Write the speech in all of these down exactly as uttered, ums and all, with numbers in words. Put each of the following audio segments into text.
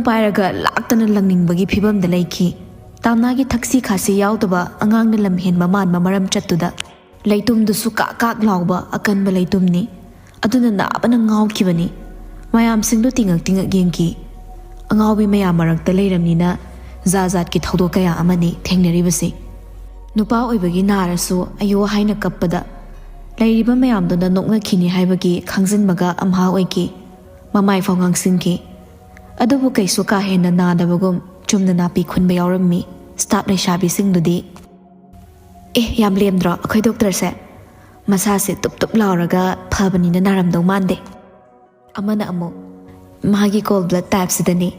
ꯄꯥꯏꯔꯒ ꯂꯥꯛꯇꯅ ꯂꯪꯅꯤꯡꯕꯒꯤ ꯐꯤꯕꯝꯗ ꯂꯩꯈꯤ꯫ ꯇꯥꯝꯅꯥꯒꯤ ꯊꯛꯁꯤ ꯈꯥꯁꯤ ꯌꯥꯎꯗꯕ ꯑꯉꯥꯡꯅ ꯂꯝꯍꯦꯟꯕ ꯃꯥꯟꯕ ꯃꯔꯝ ꯆꯠꯇꯨꯗ ꯂꯩꯇꯨꯝꯗꯨꯁꯨ ꯀꯥꯛ ꯀꯥꯛ ꯂꯥꯎꯕ ꯑꯀꯟꯕ ꯂꯩꯇꯨꯝꯅꯤ꯫ ꯑꯗꯨꯅ ꯅꯥꯕꯅ ꯉꯥꯎꯈꯤꯕꯅꯤ꯫ ꯃꯌꯥꯝꯁꯤꯡꯗꯨ ꯇꯤꯡꯉꯛ ꯇꯤꯡꯉꯛ ꯌꯦꯡꯈꯤ꯫ ꯑꯉꯥꯎꯕꯤ ꯃꯌꯥꯝ ꯃꯔꯛꯇ ꯂꯩꯔꯝꯅꯤꯅ ꯖꯥꯠ ꯖꯥꯠꯀꯤ ꯊꯧꯗꯣꯛ ꯀꯌꯥ ꯑꯃꯅꯤ ꯊꯦꯡꯅꯔꯤꯕꯁꯤ꯫ ꯅꯨꯄꯥ ꯑꯣꯏꯕꯒꯤ ꯅꯥꯔꯁꯨ ꯑꯌꯣ ꯍꯥꯏꯅ ꯀꯞꯄꯗ ꯂꯩꯔꯤꯕ ꯃꯌꯥꯝꯗꯨꯅ ꯅꯣꯛꯅꯈꯤꯅꯤ ꯍꯥꯏꯕꯒꯤ ꯈꯪꯖꯤꯟꯕꯒ ꯑꯝꯍꯥ ꯑꯣꯏꯈꯤ꯫ ꯃꯃꯥꯏ ꯐꯥꯎ ꯉꯥꯡꯁꯤꯟꯈꯤ꯫ ꯑꯗꯨꯕꯨ ꯀꯩꯁꯨ ꯀꯥ ꯍꯦꯟꯅ ꯅꯥꯗꯕꯒꯨꯝ ꯆꯨꯝꯅ ꯅꯥꯄꯤ ꯈꯨꯟꯕ ꯌꯥꯎꯔꯝꯃꯤ꯫ ꯁ꯭ꯇꯥꯐ ꯂꯩꯁꯥꯕꯤꯁꯤꯡꯗꯨꯗꯤ, "ꯑꯦ, ꯌꯥꯝ ꯂꯦꯝꯗ꯭ꯔꯣ ꯑꯩꯈꯣꯏ ꯗꯣꯛꯇꯔꯁꯦ? ꯃꯁꯥꯁꯦ ꯇꯨꯞ ꯇꯨꯞ ꯂꯥꯎꯔꯒ ꯐꯕꯅꯤꯅ ꯅꯥꯔꯝꯗꯧ ꯃꯥꯟꯗꯦ"꯫ ꯑꯃꯅ ꯑꯃꯨꯛ, "ꯃꯥꯒꯤ ꯀꯣꯜ ꯕ꯭ꯂꯗ ꯇꯥꯏꯞꯁꯤꯗꯅꯤ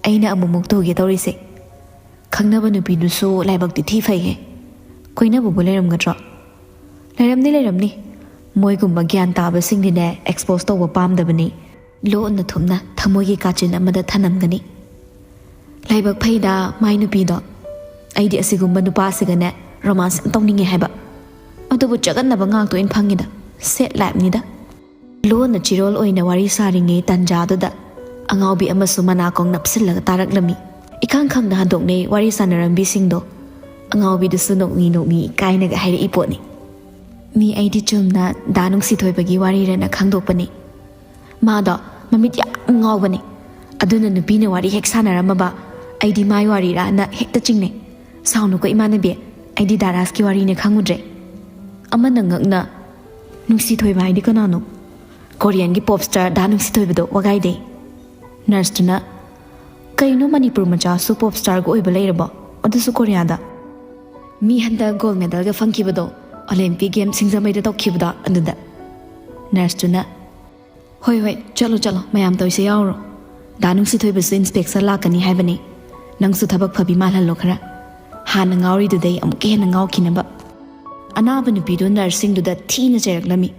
ꯑꯩꯅ ꯑꯃꯨꯛꯃꯨꯛ ꯇꯨꯒꯦ ꯇꯧꯔꯤꯁꯦ꯫ ꯈꯪꯅꯕ ꯅꯨꯄꯤꯗꯨꯁꯨ ꯂꯥꯏꯕꯛꯇꯤ ꯊꯤ ꯐꯩꯍꯦ꯫ ꯀꯣꯏꯅꯕꯕꯨ ꯂꯩꯔꯝꯒꯗ꯭ꯔꯣ?" "ꯂꯩꯔꯝꯅꯤ, ꯂꯩꯔꯝꯅꯤ꯫ ꯃꯣꯏꯒꯨꯝꯕ ꯒ꯭ꯌꯥꯟ ꯇꯥꯕꯁꯤꯡꯗꯤꯅꯦ ꯑꯦꯛꯁꯄꯣꯖ ꯇꯧꯕ ꯄꯥꯝꯗꯕꯅꯤ꯫ ꯂꯣꯟꯅ ꯊꯨꯞꯅ ꯊꯃꯣꯏꯒꯤ ꯀꯥꯆꯤꯟ ꯑꯃꯗ ꯊꯅꯝꯒꯅꯤ"꯫ "ꯂꯥꯏꯕꯛ ꯐꯩꯗ ꯃꯥꯏ ꯅꯨꯄꯤꯗꯣ꯫ ꯑꯩꯗꯤ ꯑꯁꯤꯒꯨꯝꯕ ꯅꯨꯄꯥꯁꯤꯒꯅꯦ ꯔꯣꯃꯥꯟꯁ ꯌꯥꯝ ꯇꯧꯅꯤꯡꯉꯦ ꯍꯥꯏꯕ꯫ ꯑꯗꯨꯕꯨ ꯆꯒꯠꯅꯕ ꯉꯥꯛꯇ ꯑꯣꯏꯅ ꯐꯪꯉꯤꯗ꯫ ꯁꯦꯠ ꯂꯥꯏꯞꯅꯤꯗ"꯫ ꯂꯣꯟꯅ ꯆꯤꯔꯣꯜ ꯑꯣꯏꯅ ꯋꯥꯔꯤ ꯁꯥꯔꯤꯉꯩ ꯇꯟꯖꯥꯗꯨꯗ ꯑꯉꯥꯎꯕꯤ ꯑꯃꯁꯨ ꯃꯅꯥꯀꯣꯡ ꯅꯞꯁꯤꯜꯂꯒ ꯇꯥꯔꯛꯂꯝꯃꯤ꯫ ꯏꯈꯪ ꯈꯪꯅ ꯍꯟꯗꯣꯛꯅꯩ ꯋꯥꯔꯤ ꯁꯥꯟꯅꯔꯝꯕꯤꯁꯤꯡꯗꯣ꯫ ꯑꯉꯥꯎꯕꯤꯗꯨꯁꯨ ꯅꯣꯛꯃꯤ ꯅꯣꯛꯃꯤ ꯏꯀꯥꯏꯅꯒ ꯍꯥꯏꯔꯛꯏ ꯄꯣꯠꯅꯤ꯫ "ꯃꯤ ꯑꯩꯗꯤ ꯆꯨꯝꯅ ꯗꯥ ꯅꯨꯡꯁꯤꯊꯣꯏꯕꯒꯤ ꯋꯥꯔꯤꯔꯅ ꯈꯪꯗꯣꯛꯄꯅꯤ꯫ ꯃꯥꯗꯣ ꯃꯃꯤꯠ ꯌꯥꯝ ꯉꯥꯎꯕꯅꯤ꯫ ꯑꯗꯨꯅ ꯅꯨꯄꯤꯅ ꯋꯥꯔꯤ ꯍꯦꯛ ꯁꯥꯟꯅꯔꯝꯃꯕ ꯑꯩꯗꯤ ꯃꯥꯏ ꯋꯥꯔꯤꯔꯥꯅ ꯍꯦꯛꯇ ꯆꯤꯡꯅꯩ꯫ ꯁꯥꯎꯅꯨꯀꯣ ꯏꯃꯥꯟꯅꯕꯤ, ꯑꯩꯗꯤ ꯗꯥ ꯔꯥꯖꯀꯤ ꯋꯥꯔꯤꯅꯦ ꯈꯪꯉꯨꯗ꯭ꯔꯦ"꯫ ꯑꯃꯅ ꯉꯛꯅ, "ꯅꯨꯡꯁꯤꯊꯣꯏꯕ ꯍꯥꯏꯗꯤ ꯀꯅꯥꯅꯣ?" "ꯀꯣꯔꯤꯌꯟꯒꯤ ꯄꯣꯞ ꯁ꯭ꯇꯥꯔ ꯗꯥ ꯅꯨꯡꯁꯤꯊꯣꯏꯕꯗꯣ ꯋꯥꯒꯥꯏꯗꯦ"꯫ ꯅꯔꯁꯇꯨꯅ, "ꯀꯩꯅꯣ, ꯃꯅꯤꯄꯨꯔ ꯃꯆꯥꯁꯨ ꯄꯣꯞ ꯁ꯭ꯇꯥꯔꯒ ꯑꯣꯏꯕ ꯂꯩꯔꯕꯣ? ꯑꯗꯨꯁꯨ ꯀꯣꯔꯤꯌꯥꯗ?" "ꯃꯤ ꯍꯟꯗꯛ ꯒꯣꯜ ꯃꯦꯗꯜꯒ ꯐꯪꯈꯤꯕꯗꯣ, ꯑꯣꯂꯦꯝꯄꯤꯛ ꯒꯦꯝ ꯁꯤꯡꯖꯃꯩꯗ ꯇꯧꯈꯤꯕꯗꯣ ꯑꯗꯨꯗ"꯫ ꯅꯔꯁꯇꯨꯅ, "ꯍꯣꯏ ꯍꯣꯏ, ꯆꯠꯂꯣ ꯆꯠꯂꯣ, ꯃꯌꯥꯝ ꯇꯧꯔꯤꯁꯦ ꯌꯥꯎꯔꯣ꯫ ꯗꯥ ꯅꯨꯡꯁꯤꯊꯣꯏꯕꯁꯨ ꯏꯟꯁꯄꯦꯛꯁꯟ ꯂꯥꯛꯀꯅꯤ ꯍꯥꯏꯕꯅꯤ꯫ ꯅꯪꯁꯨ ꯊꯕꯛ ꯐꯕꯤ ꯃꯥꯜꯍꯜꯂꯣ ꯈꯔ꯫ ꯍꯥꯟꯅ ꯉꯥꯎꯔꯤꯗꯨꯗꯩ ꯑꯃꯨꯛꯀ ꯍꯦꯟꯅ ꯉꯥꯎꯈꯤꯅꯕ"꯫ ꯑꯅꯥꯕ ꯅꯨꯄꯤꯗꯨ ꯅꯔꯁꯁꯤꯡꯗꯨꯗ ꯊꯤꯅ ꯆꯩꯔꯛꯂꯝꯃꯤ꯫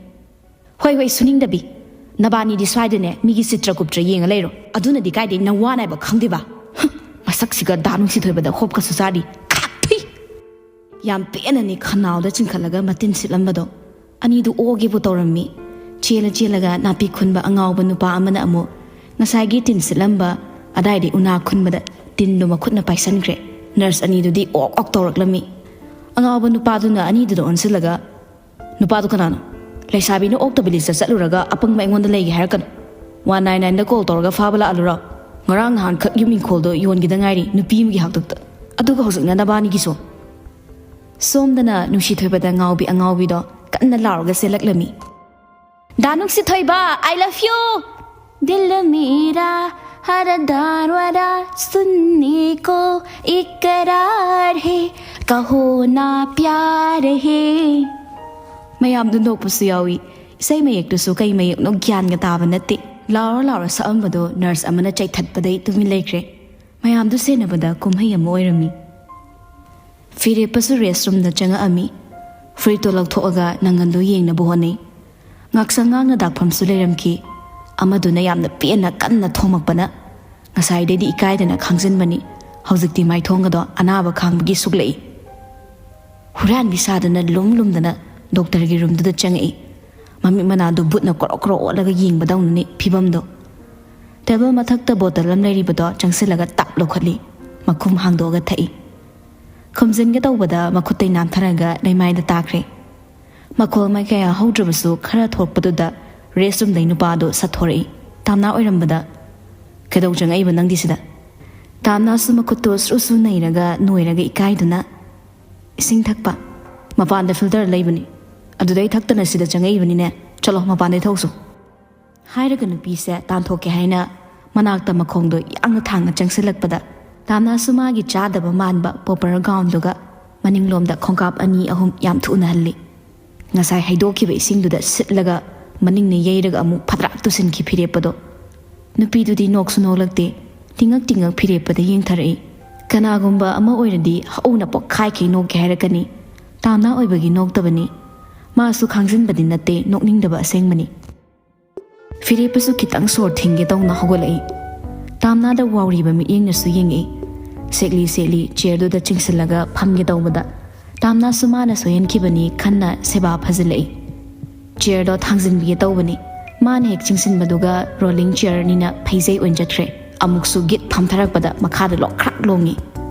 "ꯍꯣꯏ ꯍꯣꯏ, ꯁꯨꯅꯤꯡꯗꯕꯤ꯫ ꯅꯕꯥꯅꯤꯗꯤ ꯁ꯭ꯋꯥꯏꯗꯅꯦ ꯃꯤꯒꯤ ꯆꯤꯇ꯭ꯔꯒꯨꯞꯇ꯭ꯔ ꯌꯦꯡꯉ ꯂꯩꯔꯣ꯫ ꯑꯗꯨꯅꯗꯤ ꯀꯥꯏꯗꯩ ꯅꯋꯥ ꯅꯥꯏꯕ ꯈꯪꯗꯦꯕ? ꯍꯨꯝ, ꯃꯁꯛꯁꯤꯒ ꯗꯥ ꯅꯨꯡꯁꯤꯊꯣꯏꯕꯗ ꯍꯣꯞꯀꯁꯨ ꯆꯥꯔꯤ꯫ ꯈꯥꯛ! ꯊꯨꯏ!" ꯌꯥꯝ ꯄꯦꯟꯅꯅꯤ ꯈꯅꯥꯎꯗ ꯆꯤꯡꯈꯠꯂꯒ ꯃꯇꯤꯟ ꯁꯤꯠꯂꯝꯕꯗꯣ꯫ ꯑꯅꯤꯗꯨ ꯑꯣꯒꯦꯕꯨ ꯇꯧꯔꯝꯃꯤ꯫ ꯆꯦꯜꯂ ꯆꯦꯜꯂꯒ ꯅꯥꯄꯤ ꯈꯨꯟꯕ ꯑꯉꯥꯎꯕ ꯅꯨꯄꯥ ꯑꯃꯅ ꯑꯃꯨꯛ ꯉꯁꯥꯏꯒꯤ ꯇꯤꯟ ꯁꯤꯠꯂꯝꯕ ꯑꯗꯥꯏꯗꯤ ꯎꯅꯥ ꯈꯨꯟꯕꯗ ꯇꯤꯟꯗꯨ ꯃꯈꯨꯠꯅ ꯄꯥꯏꯁꯟꯈ꯭ꯔꯦ꯫ ꯅꯔꯁ ꯑꯅꯤꯗꯨꯗꯤ ꯑꯣꯛ ꯑꯣꯛ ꯇꯧꯔꯛꯂꯝꯃꯤ꯫ ꯑꯉꯥꯎꯕ ꯅꯨꯄꯥꯗꯨꯅ ꯑꯅꯤꯗꯨꯗ ꯑꯣꯟꯁꯤꯜꯂꯒ, "ꯅꯨꯄꯥꯗꯨ ꯀꯅꯥꯅꯣ? ꯂꯩꯁꯥꯕꯤꯅ ꯑꯣꯛꯇꯕ ꯂꯤꯁꯇ ꯆꯠꯂꯨꯔꯒ ꯑꯄꯪꯕ ꯑꯩꯉꯣꯟꯗ ꯂꯩꯒꯦ ꯍꯥꯏꯔꯛꯀꯅꯨ꯫ ꯋꯥꯟ ꯅꯥꯏꯟ ꯅꯥꯏꯟꯗ ꯀꯣꯜ ꯇꯧꯔꯒ ꯐꯥꯕ ꯂꯥꯛꯍꯜꯂꯨꯔꯣ? ꯉꯔꯥꯡ ꯅꯍꯥꯟꯈꯛ ꯌꯨꯝ ꯏꯪꯈꯣꯜꯗꯣ ꯌꯣꯟꯈꯤꯗ ꯉꯥꯏꯔꯤ, ꯅꯨꯄꯤ ꯑꯃꯒꯤ ꯍꯥꯛꯇꯛꯇ꯫ ꯑꯗꯨꯒ ꯍꯧꯖꯤꯛꯅ ꯅꯕꯥꯅꯤꯒꯤꯁꯨ꯫" ꯁꯣꯝꯗꯅ ꯅꯨꯡꯁꯤꯊꯣꯏꯕꯗ ꯉꯥꯎꯕꯤ ꯑꯉꯥꯎꯕꯤꯗꯣ ꯀꯟꯅ ꯂꯥꯎꯔꯒ ꯆꯦꯜꯂꯛꯂꯝꯃꯤ꯫ "ꯗꯥ ꯅꯨꯡꯁꯤꯊꯣꯏꯕ, I love you! ꯗꯤꯜ ꯃꯦꯔꯥ ꯍꯔ ꯗꯥꯔꯋꯥꯔꯥ ꯁꯨꯟꯅꯦ ꯀꯣ ꯏꯀꯔꯥꯔ ꯍꯦ, ꯀꯍꯣ ꯅꯥ ꯄ꯭ꯌꯥꯔ ꯍꯦ꯫" ꯃꯌꯥꯝꯗꯨ ꯅꯣꯛꯄꯁꯨ ꯌꯥꯎꯏ꯫ ꯏꯁꯩ ꯃꯌꯦꯛꯇꯨꯁꯨ ꯀꯩ ꯃꯌꯦꯛꯅꯣ ꯒ꯭ꯌꯥꯟꯒ ꯇꯥꯕ ꯅꯠꯇꯦ꯫ ꯂꯥꯎꯔ ꯂꯥꯎꯔ ꯁꯛꯑꯝꯕꯗꯣ ꯅꯔꯁ ꯑꯃꯅ ꯆꯩꯊꯠꯄꯗꯩ ꯇꯨꯃꯤꯟ ꯂꯩꯈ꯭ꯔꯦ꯫ ꯃꯌꯥꯝꯗꯨ ꯁꯦꯟꯅꯕꯗ ꯀꯨꯝꯍꯩ ꯑꯃ ꯑꯣꯏꯔꯝꯃꯤ꯫ ꯐꯤꯔꯦꯞꯄꯁꯨ ꯔꯦꯁ ꯔꯨꯝꯗ ꯆꯪꯉꯛꯑꯝꯃꯤ꯫ ꯐꯨꯔꯤꯠꯇꯣ ꯂꯧꯊꯣꯛꯑꯒ ꯅꯪꯒꯟꯗꯣ ꯌꯦꯡꯅꯕ ꯍꯣꯠꯅꯩ꯫ ꯉꯥꯛꯁꯪ ꯉꯥꯡꯅ ꯗꯥꯛꯐꯝꯁꯨ ꯂꯩꯔꯝꯈꯤ꯫ ꯑꯃꯗꯨꯅ ꯌꯥꯝꯅ ꯄꯦꯟꯅ ꯀꯟꯅ ꯊꯣꯝꯃꯛꯄꯅ ꯉꯁꯥꯏꯗꯩꯗꯤ ꯏꯀꯥꯏꯗꯅ ꯈꯥꯡꯖꯤꯟꯕꯅꯤ꯫ ꯍꯧꯖꯤꯛꯇꯤ ꯃꯥꯏꯊꯣꯡꯒꯗꯣ ꯑꯅꯥꯕ ꯈꯥꯡꯕꯒꯤ ꯁꯨꯛꯂꯛꯏ꯫ ꯍꯨꯔꯥꯟꯕꯤ ꯁꯥꯗꯨꯅ ꯂꯨꯝ ꯂꯨꯝꯗꯅ ꯗꯣꯛꯇꯔꯒꯤ ꯔꯨꯝꯗꯨꯗ ꯆꯪꯉꯛꯏ꯫ ꯃꯃꯤꯠ ꯃꯅꯥꯗꯨ ꯕꯨꯠꯅ ꯀ꯭ꯔꯣꯛ ꯀ꯭ꯔꯣꯛ ꯑꯣꯠꯂꯒ ꯌꯦꯡꯕꯗꯧꯅꯅꯤ ꯐꯤꯕꯝꯗꯣ꯫ ꯇꯦꯕꯜ ꯃꯊꯛꯇ ꯕꯣꯇꯜ ꯑꯃ ꯂꯩꯔꯤꯕꯗꯣ ꯆꯪꯁꯤꯜꯂꯒ ꯇꯞ ꯂꯧꯈꯠꯂꯤ꯫ ꯃꯈꯨꯝ ꯍꯥꯡꯗꯣꯛꯑꯒ ꯊꯛꯏ꯫ ꯈꯨꯝꯖꯤꯟꯒꯦ ꯇꯧꯕꯗ ꯃꯈꯨꯠꯇꯩ ꯅꯥꯟꯊꯔꯒ ꯂꯩꯃꯥꯏꯗ ꯇꯥꯈ꯭ꯔꯦ꯫ ꯃꯈꯣꯜ ꯃꯩ ꯀꯌꯥ ꯍꯧꯗ꯭ꯔꯕꯁꯨ ꯈꯔ ꯊꯣꯛꯄꯗꯨꯗ ꯔꯦꯁ ꯔꯨꯝꯗꯩ ꯅꯨꯄꯥꯗꯨ ꯁꯠꯊꯣꯔꯛꯏ꯫ ꯇꯥꯝꯅꯥ ꯑꯣꯏꯔꯝꯕꯗ, "ꯀꯩꯗꯧ ꯆꯪꯉꯛꯏꯕ ꯅꯪꯗꯤ ꯁꯤꯗ?" ꯇꯥꯝꯅꯥꯁꯨ ꯃꯈꯨꯠꯇꯨ ꯁ꯭ꯔꯨ ꯁ꯭ꯔꯨ ꯅꯩꯔꯒ ꯅꯣꯏꯔꯒ ꯏꯀꯥꯏꯗꯨꯅ, "ꯏꯁꯤꯡ ꯊꯛꯄ꯫ ꯃꯄꯥꯟꯗ ꯐꯤꯜꯇꯔ ꯂꯩꯕꯅꯤ꯫ ꯑꯗꯨꯗꯩ ꯊꯛꯇꯅ ꯁꯤꯗ ꯆꯪꯉꯛꯏꯕꯅꯤꯅꯦ꯫ ꯆꯠꯂꯣ, ꯃꯄꯥꯟꯗꯩ ꯊꯧꯁꯨ꯫" ꯍꯥꯏꯔꯒ ꯅꯨꯄꯤꯁꯦ ꯇꯥꯟꯊꯣꯛꯀꯦ ꯍꯥꯏꯅ ꯃꯅꯥꯛꯇ ꯃꯈꯣꯡꯗꯣ ꯌꯥꯡꯅ ꯊꯥꯡꯅ ꯆꯪꯁꯤꯜꯂꯛꯄꯗ, ꯇꯥꯝꯅꯥꯁꯨ ꯃꯥꯒꯤ ꯆꯥꯗꯕ ꯃꯥꯟꯕ ꯄꯣꯄꯔ ꯒꯥꯎꯟꯗꯨꯒ ꯃꯅꯤꯡꯂꯣꯝꯗ ꯈꯣꯡꯀꯥꯞ ꯑꯅꯤ ꯑꯍꯨꯝ ꯌꯥꯝ ꯊꯨꯅ ꯍꯜꯂꯤ꯫ ꯉꯁꯥꯏ ꯍꯩꯗꯣꯛꯈꯤꯕ ꯏꯁꯤꯡꯗꯨꯗ ꯁꯤꯠꯂꯒ ꯃꯅꯤꯡꯅ ꯌꯩꯔꯒ ꯑꯃꯨꯛ ꯐꯗ꯭ꯔꯥꯛ ꯇꯨꯁꯤꯟꯈꯤ ꯐꯤꯔꯦꯞꯄꯗꯣ꯫ ꯅꯨꯄꯤꯗꯨꯗꯤ ꯅꯣꯛꯁꯨ ꯅꯣꯛꯂꯛꯇꯦ, ꯇꯤꯡꯉꯛ ꯇꯤꯡꯉꯛ ꯐꯤꯔꯦꯞꯄꯗ ꯌꯦꯡꯊꯔꯛꯏ꯫ ꯀꯅꯥꯒꯨꯝꯕ ꯑꯃ ꯑꯣꯏꯔꯗꯤ ꯍꯧꯅ ꯄꯣꯛꯈꯥꯏꯈꯩ ꯅꯣꯛꯀꯦ ꯍꯥꯏꯔꯛꯀꯅꯤ꯫ ꯇꯥꯝꯅꯥ ꯑꯣꯏꯕꯒꯤ ꯅꯣꯛꯇꯕꯅꯤ꯫ ꯃꯥꯁꯨ ꯈꯥꯡꯖꯤꯟꯕꯗꯤ ꯅꯠꯇꯦ, ꯅꯣꯛꯅꯤꯡꯗꯕ ꯑꯁꯦꯡꯕꯅꯤ꯫ ꯐꯤꯔꯦꯞꯄꯁꯨ ꯈꯤꯇꯪ ꯁꯣꯔ ꯊꯤꯡꯒꯦ ꯇꯧꯅ ꯍꯧꯒꯠꯂꯛꯏ꯫ ꯇꯥꯝꯅꯥꯗ ꯋꯥꯎꯔꯤꯕ ꯃꯤꯠꯌꯦꯡꯅꯁꯨ ꯌꯦꯡꯉꯛꯏ꯫ ꯁꯦꯛꯂꯤ ꯁꯦꯛꯂꯤ ꯆꯤꯌꯔꯗꯨꯗ ꯆꯤꯡꯁꯤꯜꯂꯒ ꯐꯝꯒꯦ ꯇꯧꯕꯗ, ꯇꯥꯝꯅꯥꯁꯨ ꯃꯥꯅ ꯁꯣꯏꯍꯟꯈꯤꯕꯅꯤ ꯈꯟꯅ ꯁꯦꯕꯥ ꯐꯖꯤꯜꯂꯛꯏ꯫ ꯆꯤꯌꯔꯗꯣ ꯊꯥꯡꯖꯤꯟꯕꯤꯒꯦ ꯇꯧꯕꯅꯤ꯫ ꯃꯥꯅ ꯍꯦꯛ ꯆꯤꯡꯁꯤꯟꯕꯗꯨꯒ ꯔꯣꯂꯤꯡ ꯆꯤꯌꯔꯅꯤꯅ ꯐꯩꯖꯩ ꯑꯣꯏꯅ ꯆꯠꯈ꯭ꯔꯦ꯫ ꯑꯃꯨꯛꯁꯨ ꯒꯤꯠ ꯐꯝꯊꯔꯛꯄꯗ ꯃꯈꯥꯗ ꯂꯣꯛꯈ꯭ꯔꯥꯛ ꯂꯣꯡꯉꯤ꯫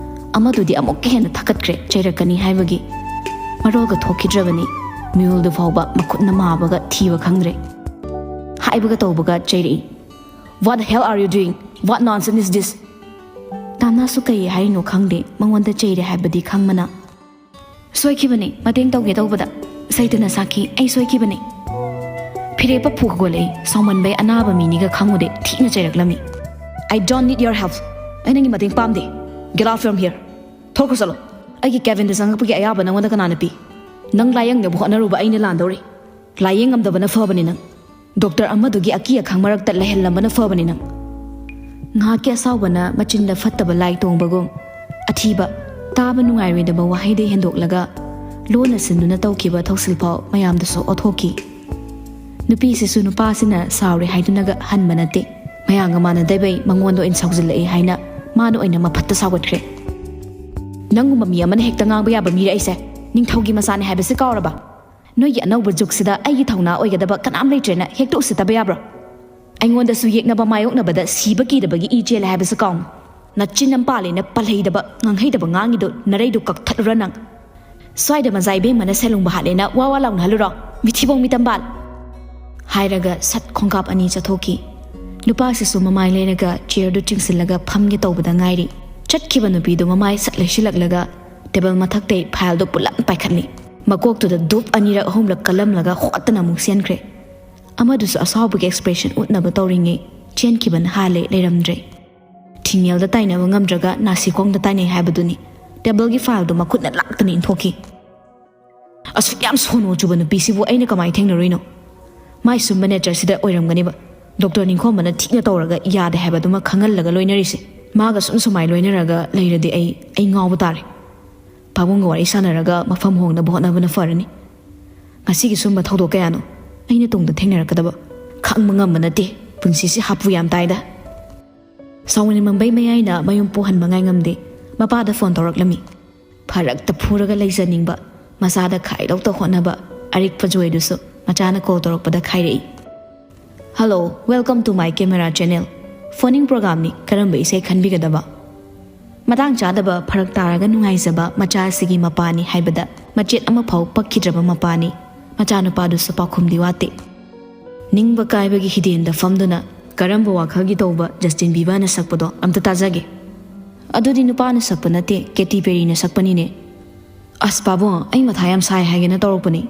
ꯑꯃꯗꯨꯗꯤ ꯑꯃꯨꯛꯀ ꯍꯦꯟꯅ ꯊꯛꯀꯠꯈ꯭ꯔꯦ ꯆꯩꯔꯛꯀꯅꯤ ꯍꯥꯏꯕꯒꯤ꯫ ꯃꯔꯣꯜꯒ ꯊꯣꯛꯈꯤꯗ꯭ꯔꯕꯅꯤ꯫ ꯃꯤꯍꯨꯜꯗꯨ ꯐꯥꯎꯕ ꯃꯈꯨꯠꯅ ꯃꯥꯕꯒ ꯊꯤꯕ ꯈꯪꯗ꯭ꯔꯦ꯫ ꯍꯥꯏꯕꯒ ꯇꯧꯕꯒ ꯆꯩꯔꯛꯏ꯫ "What the hell are you doing? What nonsense is this?" ꯇꯥꯅꯥꯁꯨ ꯀꯩ ꯍꯥꯏꯔꯤꯅꯣ ꯈꯪꯗꯦ, ꯃꯉꯣꯟꯗ ꯆꯩꯔꯦ ꯍꯥꯏꯕꯗꯤ ꯈꯪꯕꯅ꯫ "ꯁꯣꯏꯈꯤꯕꯅꯤ, ꯃꯇꯦꯡ ꯇꯧꯒꯦ ꯇꯧꯕꯗ꯫ ꯁꯩꯇꯅ ꯁꯥꯈꯤ, ꯑꯩ ꯁꯣꯏꯈꯤꯕꯅꯤ꯫ ꯐꯤꯔꯦꯞꯄ ꯐꯨꯒꯠꯂꯛꯏ, ꯁꯥꯎꯃꯟꯕꯩ ꯑꯅꯥꯕ ꯃꯤꯅꯤꯒ ꯈꯪꯉꯨꯗꯦ, ꯊꯤꯅ ꯆꯩꯔꯛꯂꯝꯃꯤ꯫ I don't need your help. ꯑꯩ ꯅꯪꯒꯤ ꯃꯇꯦꯡ ꯄꯥꯝꯗꯦ꯫ Get out from here. ꯊꯣꯛꯈ꯭ꯔꯣ ꯆꯠꯂꯣ꯫ ꯑꯩꯒꯤ cabinꯗ ꯆꯪꯉꯛꯄꯒꯤ ꯑꯌꯥꯕ ꯅꯪꯉꯣꯟꯗ ꯀꯅꯥꯅ ꯄꯤ? ꯅꯪ ꯂꯥꯏꯌꯦꯡꯅꯕ ꯍꯣꯠꯅꯔꯨꯕ ꯑꯩꯅ ꯂꯥꯟꯗꯧꯔꯤ꯫ ꯂꯥꯏꯌꯦꯡꯉꯝꯗꯕꯅ ꯐꯕꯅꯤ ꯅꯪ꯫ ꯗꯣꯛꯇꯔ ꯑꯃꯗꯨꯒꯤ ꯑꯀꯤ ꯑꯈꯪ ꯃꯔꯛꯇ ꯂꯩꯍꯜꯂꯝꯕꯅ ꯐꯕꯅꯤ ꯅꯪ꯫" ꯉꯥꯏꯍꯥꯛꯀꯤ ꯑꯁꯥꯎꯕꯅ ꯃꯆꯤꯟꯗ ꯐꯠꯇꯕ ꯂꯥꯏ ꯇꯣꯡꯕꯒꯨꯝ, ꯑꯊꯤꯕ, ꯇꯥꯕ ꯅꯨꯡꯉꯥꯏꯔꯣꯏꯗꯕ ꯋꯥꯍꯩꯗ ꯍꯦꯟꯗꯣꯛꯂꯒ, ꯂꯣꯟꯅ ꯁꯤꯟꯗꯨꯅ ꯇꯧꯈꯤꯕ ꯊꯧꯁꯤꯜ ꯐꯥꯎ ꯃꯌꯥꯝꯗꯁꯨ ꯑꯣꯠꯊꯣꯛꯈꯤ꯫ ꯅꯨꯄꯤꯁꯤꯁꯨ ꯅꯨꯄꯥꯁꯤꯅ ꯁꯥꯎꯔꯦ ꯍꯥꯏꯗꯨꯅꯒ ꯍꯟꯕ ꯅꯠꯇꯦ꯫ ꯃꯌꯥꯝꯒ ꯃꯥꯟꯅꯗꯕꯩ ꯃꯉꯣꯟꯗ ꯑꯣꯏꯅ ꯁꯥꯎꯖꯤꯜꯂꯛꯏ ꯍꯥꯏꯅ ꯃꯥꯅ ꯑꯣꯏꯅ ꯃꯐꯠꯇ ꯁꯥꯎꯒꯠꯈ꯭ꯔꯦ꯫ "ꯅꯪꯒꯨꯝꯕ ꯃꯤ ꯑꯃꯅ ꯍꯦꯛꯇ ꯉꯥꯡꯕ ꯌꯥꯕ ꯃꯤꯔ ꯑꯩꯁꯦ? ꯅꯤꯡꯊꯧꯒꯤ ꯃꯆꯥꯅꯦ ꯍꯥꯏꯕꯁꯤ ꯀꯥꯎꯔꯕ? ꯅꯣꯏꯒꯤ ꯑꯅꯧꯕ ꯖꯨꯒꯁꯤꯗ ꯑꯩꯒꯤ ꯊꯧꯅꯥ ꯑꯣꯏꯒꯗꯕ ꯀꯅꯥꯝ ꯂꯩꯇ꯭ꯔꯦꯅ ꯍꯦꯛꯇ ꯎꯁꯤꯠꯇꯕ ꯌꯥꯕ꯭ꯔꯣ? ꯑꯩꯉꯣꯟꯗꯁꯨ ꯌꯦꯛꯅꯕ ꯃꯥꯌꯣꯛꯅꯕꯗ ꯁꯤꯕ ꯀꯤꯗꯕꯒꯤ ꯏ ꯆꯦꯜꯂꯦ ꯍꯥꯏꯕꯁꯤ ꯀꯥꯎꯅꯨ꯫ ꯅꯆꯤꯟ ꯑꯃ ꯄꯥꯜꯂꯦꯅ ꯄꯜꯍꯩꯗꯕ, ꯉꯥꯡꯍꯩꯗꯕ ꯉꯥꯡꯉꯤꯗꯣ ꯅꯔꯩꯗꯣ ꯀꯛꯊꯠꯂꯨꯔ ꯅꯪ꯫ ꯁ꯭ꯋꯥꯏꯗ ꯃꯖꯥ ꯏꯕꯦꯝꯃꯅ ꯁꯦꯂꯨꯡꯕ ꯍꯥꯠꯂꯦꯅ ꯋꯥ ꯋꯥ ꯂꯥꯎꯅꯍꯜꯂꯨꯔꯣ, ꯃꯤꯊꯤꯕꯣꯡ ꯃꯤꯇꯝꯕꯥꯜ!" ꯍꯥꯏꯔꯒ ꯁꯠ ꯈꯣꯡꯀꯥꯞ ꯑꯅꯤ ꯆꯠꯊꯣꯛꯈꯤ꯫ ꯅꯨꯄꯥꯁꯤꯁꯨ ꯃꯃꯥꯏ ꯂꯩꯔꯒ ꯆꯤꯌꯔꯗꯨ ꯆꯤꯡꯁꯤꯜꯂꯒ ꯐꯝꯒꯦ ꯇꯧꯕꯗ ꯉꯥꯏꯔꯤ꯫ ꯆꯠꯈꯤꯕ ꯅꯨꯄꯤꯗꯨ ꯃꯃꯥꯏ ꯁꯠ ꯂꯩꯁꯤꯜꯂꯛꯂꯒ ꯇꯦꯕꯜ ꯃꯊꯛꯇꯩ ꯐꯥꯏꯜꯗꯨ ꯄꯨꯂꯞ ꯄꯥꯏꯈꯠꯂꯤ꯫ ꯃꯀꯣꯛꯇꯨꯗ ꯙꯨꯞ ꯑꯅꯤꯔꯛ ꯑꯍꯨꯝꯂꯛ ꯀꯜꯂꯝꯂꯒ ꯍꯣꯠꯇꯅ ꯑꯃꯨꯛ ꯆꯦꯟꯈ꯭ꯔꯦ꯫ ꯑꯃꯗꯨꯁꯨ ꯑꯁꯥꯎꯕꯒꯤ ꯑꯦꯛꯁꯄ꯭ꯔꯦꯁꯟ ꯎꯠꯅꯕ ꯇꯧꯔꯤꯉꯩ ꯆꯦꯟꯈꯤꯕꯅ ꯍꯥꯜꯂꯦ, ꯂꯩꯔꯝꯗ꯭ꯔꯦ꯫ ꯊꯤꯡꯉꯦꯜꯗ ꯇꯥꯏꯅꯕ ꯉꯝꯗ꯭ꯔꯒ ꯅꯥꯁꯤꯈꯣꯡꯗ ꯇꯥꯏꯅꯩ ꯍꯥꯏꯕꯗꯨꯅꯤ꯫ ꯇꯦꯕꯜꯒꯤ ꯐꯥꯏꯜꯗꯨ ꯃꯈꯨꯠꯅ ꯂꯥꯛꯇꯅ ꯏꯟꯊꯣꯛꯈꯤ꯫ ꯑꯁꯨꯛ ꯌꯥꯝ ꯁꯣꯅꯣ ꯆꯨꯕ ꯅꯨꯄꯤꯁꯤꯕꯨ ꯑꯩꯅ ꯀꯃꯥꯏꯅ ꯊꯦꯡꯅꯔꯨꯏꯅꯣ? ꯃꯥꯏ ꯁꯨꯝꯕ ꯅꯦꯆꯔꯁꯤꯗ ꯑꯣꯏꯔꯝꯒꯅꯤꯕ꯫ ꯗꯣꯛꯇꯔ ꯅꯤꯡꯈꯣꯝꯕꯅ ꯊꯤꯅ ꯇꯧꯔꯒ ꯌꯥꯗꯦ ꯍꯥꯏꯕꯗꯨꯃ ꯈꯪꯍꯜꯂꯒ ꯂꯣꯏꯅꯔꯤꯁꯦ꯫ ꯃꯥꯒ ꯁꯨꯝ ꯁꯨꯃꯥꯏ ꯂꯣꯏꯅꯔꯒ ꯂꯩꯔꯗꯤ ꯑꯩ, ꯑꯩ ꯉꯥꯎꯕ ꯇꯥꯔꯦ꯫ ꯄꯥꯕꯨꯡꯒ ꯋꯥꯔꯤ ꯁꯥꯟꯅꯔꯒ ꯃꯐꯝ ꯍꯣꯡꯅꯕ ꯍꯣꯠꯅꯕꯅ ꯐꯔꯅꯤ꯫ ꯉꯁꯤꯒꯤ ꯁꯨꯝꯕ ꯊꯧꯗꯣꯛ ꯀꯌꯥꯅꯣ ꯑꯩꯅ ꯇꯨꯡꯗ ꯊꯦꯡꯅꯔꯛꯀꯗꯕ? ꯈꯪꯕ ꯉꯝꯕ ꯅꯠꯇꯦ꯫ ꯄꯨꯟꯁꯤꯁꯤ ꯍꯥꯄꯨ ꯌꯥꯝ ꯇꯥꯏꯗ꯫ ꯁꯥꯎꯅꯤꯡꯃꯟꯕꯩ ꯃꯌꯥꯏꯅ ꯃꯌꯨꯝ ꯄꯨꯍꯟꯕ ꯉꯥꯏ ꯉꯝꯗꯦ꯫ ꯃꯄꯥꯗ ꯐꯣꯟ ꯇꯧꯔꯛꯂꯝꯃꯤ꯫ ꯐꯔꯛꯇ ꯐꯨꯔꯒ ꯂꯩꯖꯅꯤꯡꯕ, ꯃꯆꯥꯗ ꯈꯥꯏꯗꯧꯇ ꯍꯣꯠꯅꯕ ꯑꯔꯤꯛꯄ ꯖꯣꯏꯗꯨꯁꯨ ꯃꯆꯥꯅ ꯀꯣꯜ ꯇꯧꯔꯛꯄꯗ ꯈꯥꯏꯔꯛꯏ꯫ "Hello, welcome to my camera channel꯫ ꯐꯣꯟꯅꯤꯡ ꯄ꯭ꯔꯣꯒꯥꯝꯅꯤ, ꯀꯔꯝꯕ ꯏꯁꯩ ꯈꯟꯕꯤꯒꯗꯕ? ꯃꯇꯥꯡ ꯆꯥꯗꯕ, ꯐꯔꯛ ꯇꯥꯔꯒ ꯅꯨꯡꯉꯥꯏꯖꯕ ꯃꯆꯥ ꯑꯁꯤꯒꯤ ꯃꯄꯥꯅꯤ ꯍꯥꯏꯕꯗ ꯃꯆꯦꯠ ꯑꯃꯐꯥꯎ ꯄꯛꯈꯤꯗ꯭ꯔꯕ ꯃꯄꯥꯅꯤ꯫ ꯃꯆꯥꯅꯨꯄꯥꯗꯨꯁꯨ ꯄꯥꯎꯈꯨꯝꯗꯤ ꯋꯥꯠꯇꯦ꯫ ꯅꯤꯡꯕ ꯀꯥꯏꯕꯒꯤ ꯍꯤꯗꯦꯟꯗ ꯐꯝꯗꯨꯅ ꯀꯔꯝꯕ ꯋꯥꯈꯜꯒꯤ ꯇꯧꯕ ꯖꯁꯇꯤꯟ ꯕꯤꯕꯥꯅ ꯁꯛꯄꯗꯣ ꯑꯝꯇ ꯇꯥꯖꯒꯦ꯫ ꯑꯗꯨꯗꯤ ꯅꯨꯄꯥꯅ ꯁꯛꯄ ꯅꯠꯇꯦ, ꯀꯦꯇꯤ ꯄꯦꯔꯤꯅ ꯁꯛꯄꯅꯤꯅꯦ꯫ ꯑꯁ ꯄꯥꯕꯨꯡ, ꯑꯩ ꯃꯊꯥ ꯌꯥꯝ ꯁꯥꯏ ꯍꯥꯏꯒꯦꯅ ꯇꯧꯔꯛꯄꯅꯤ꯫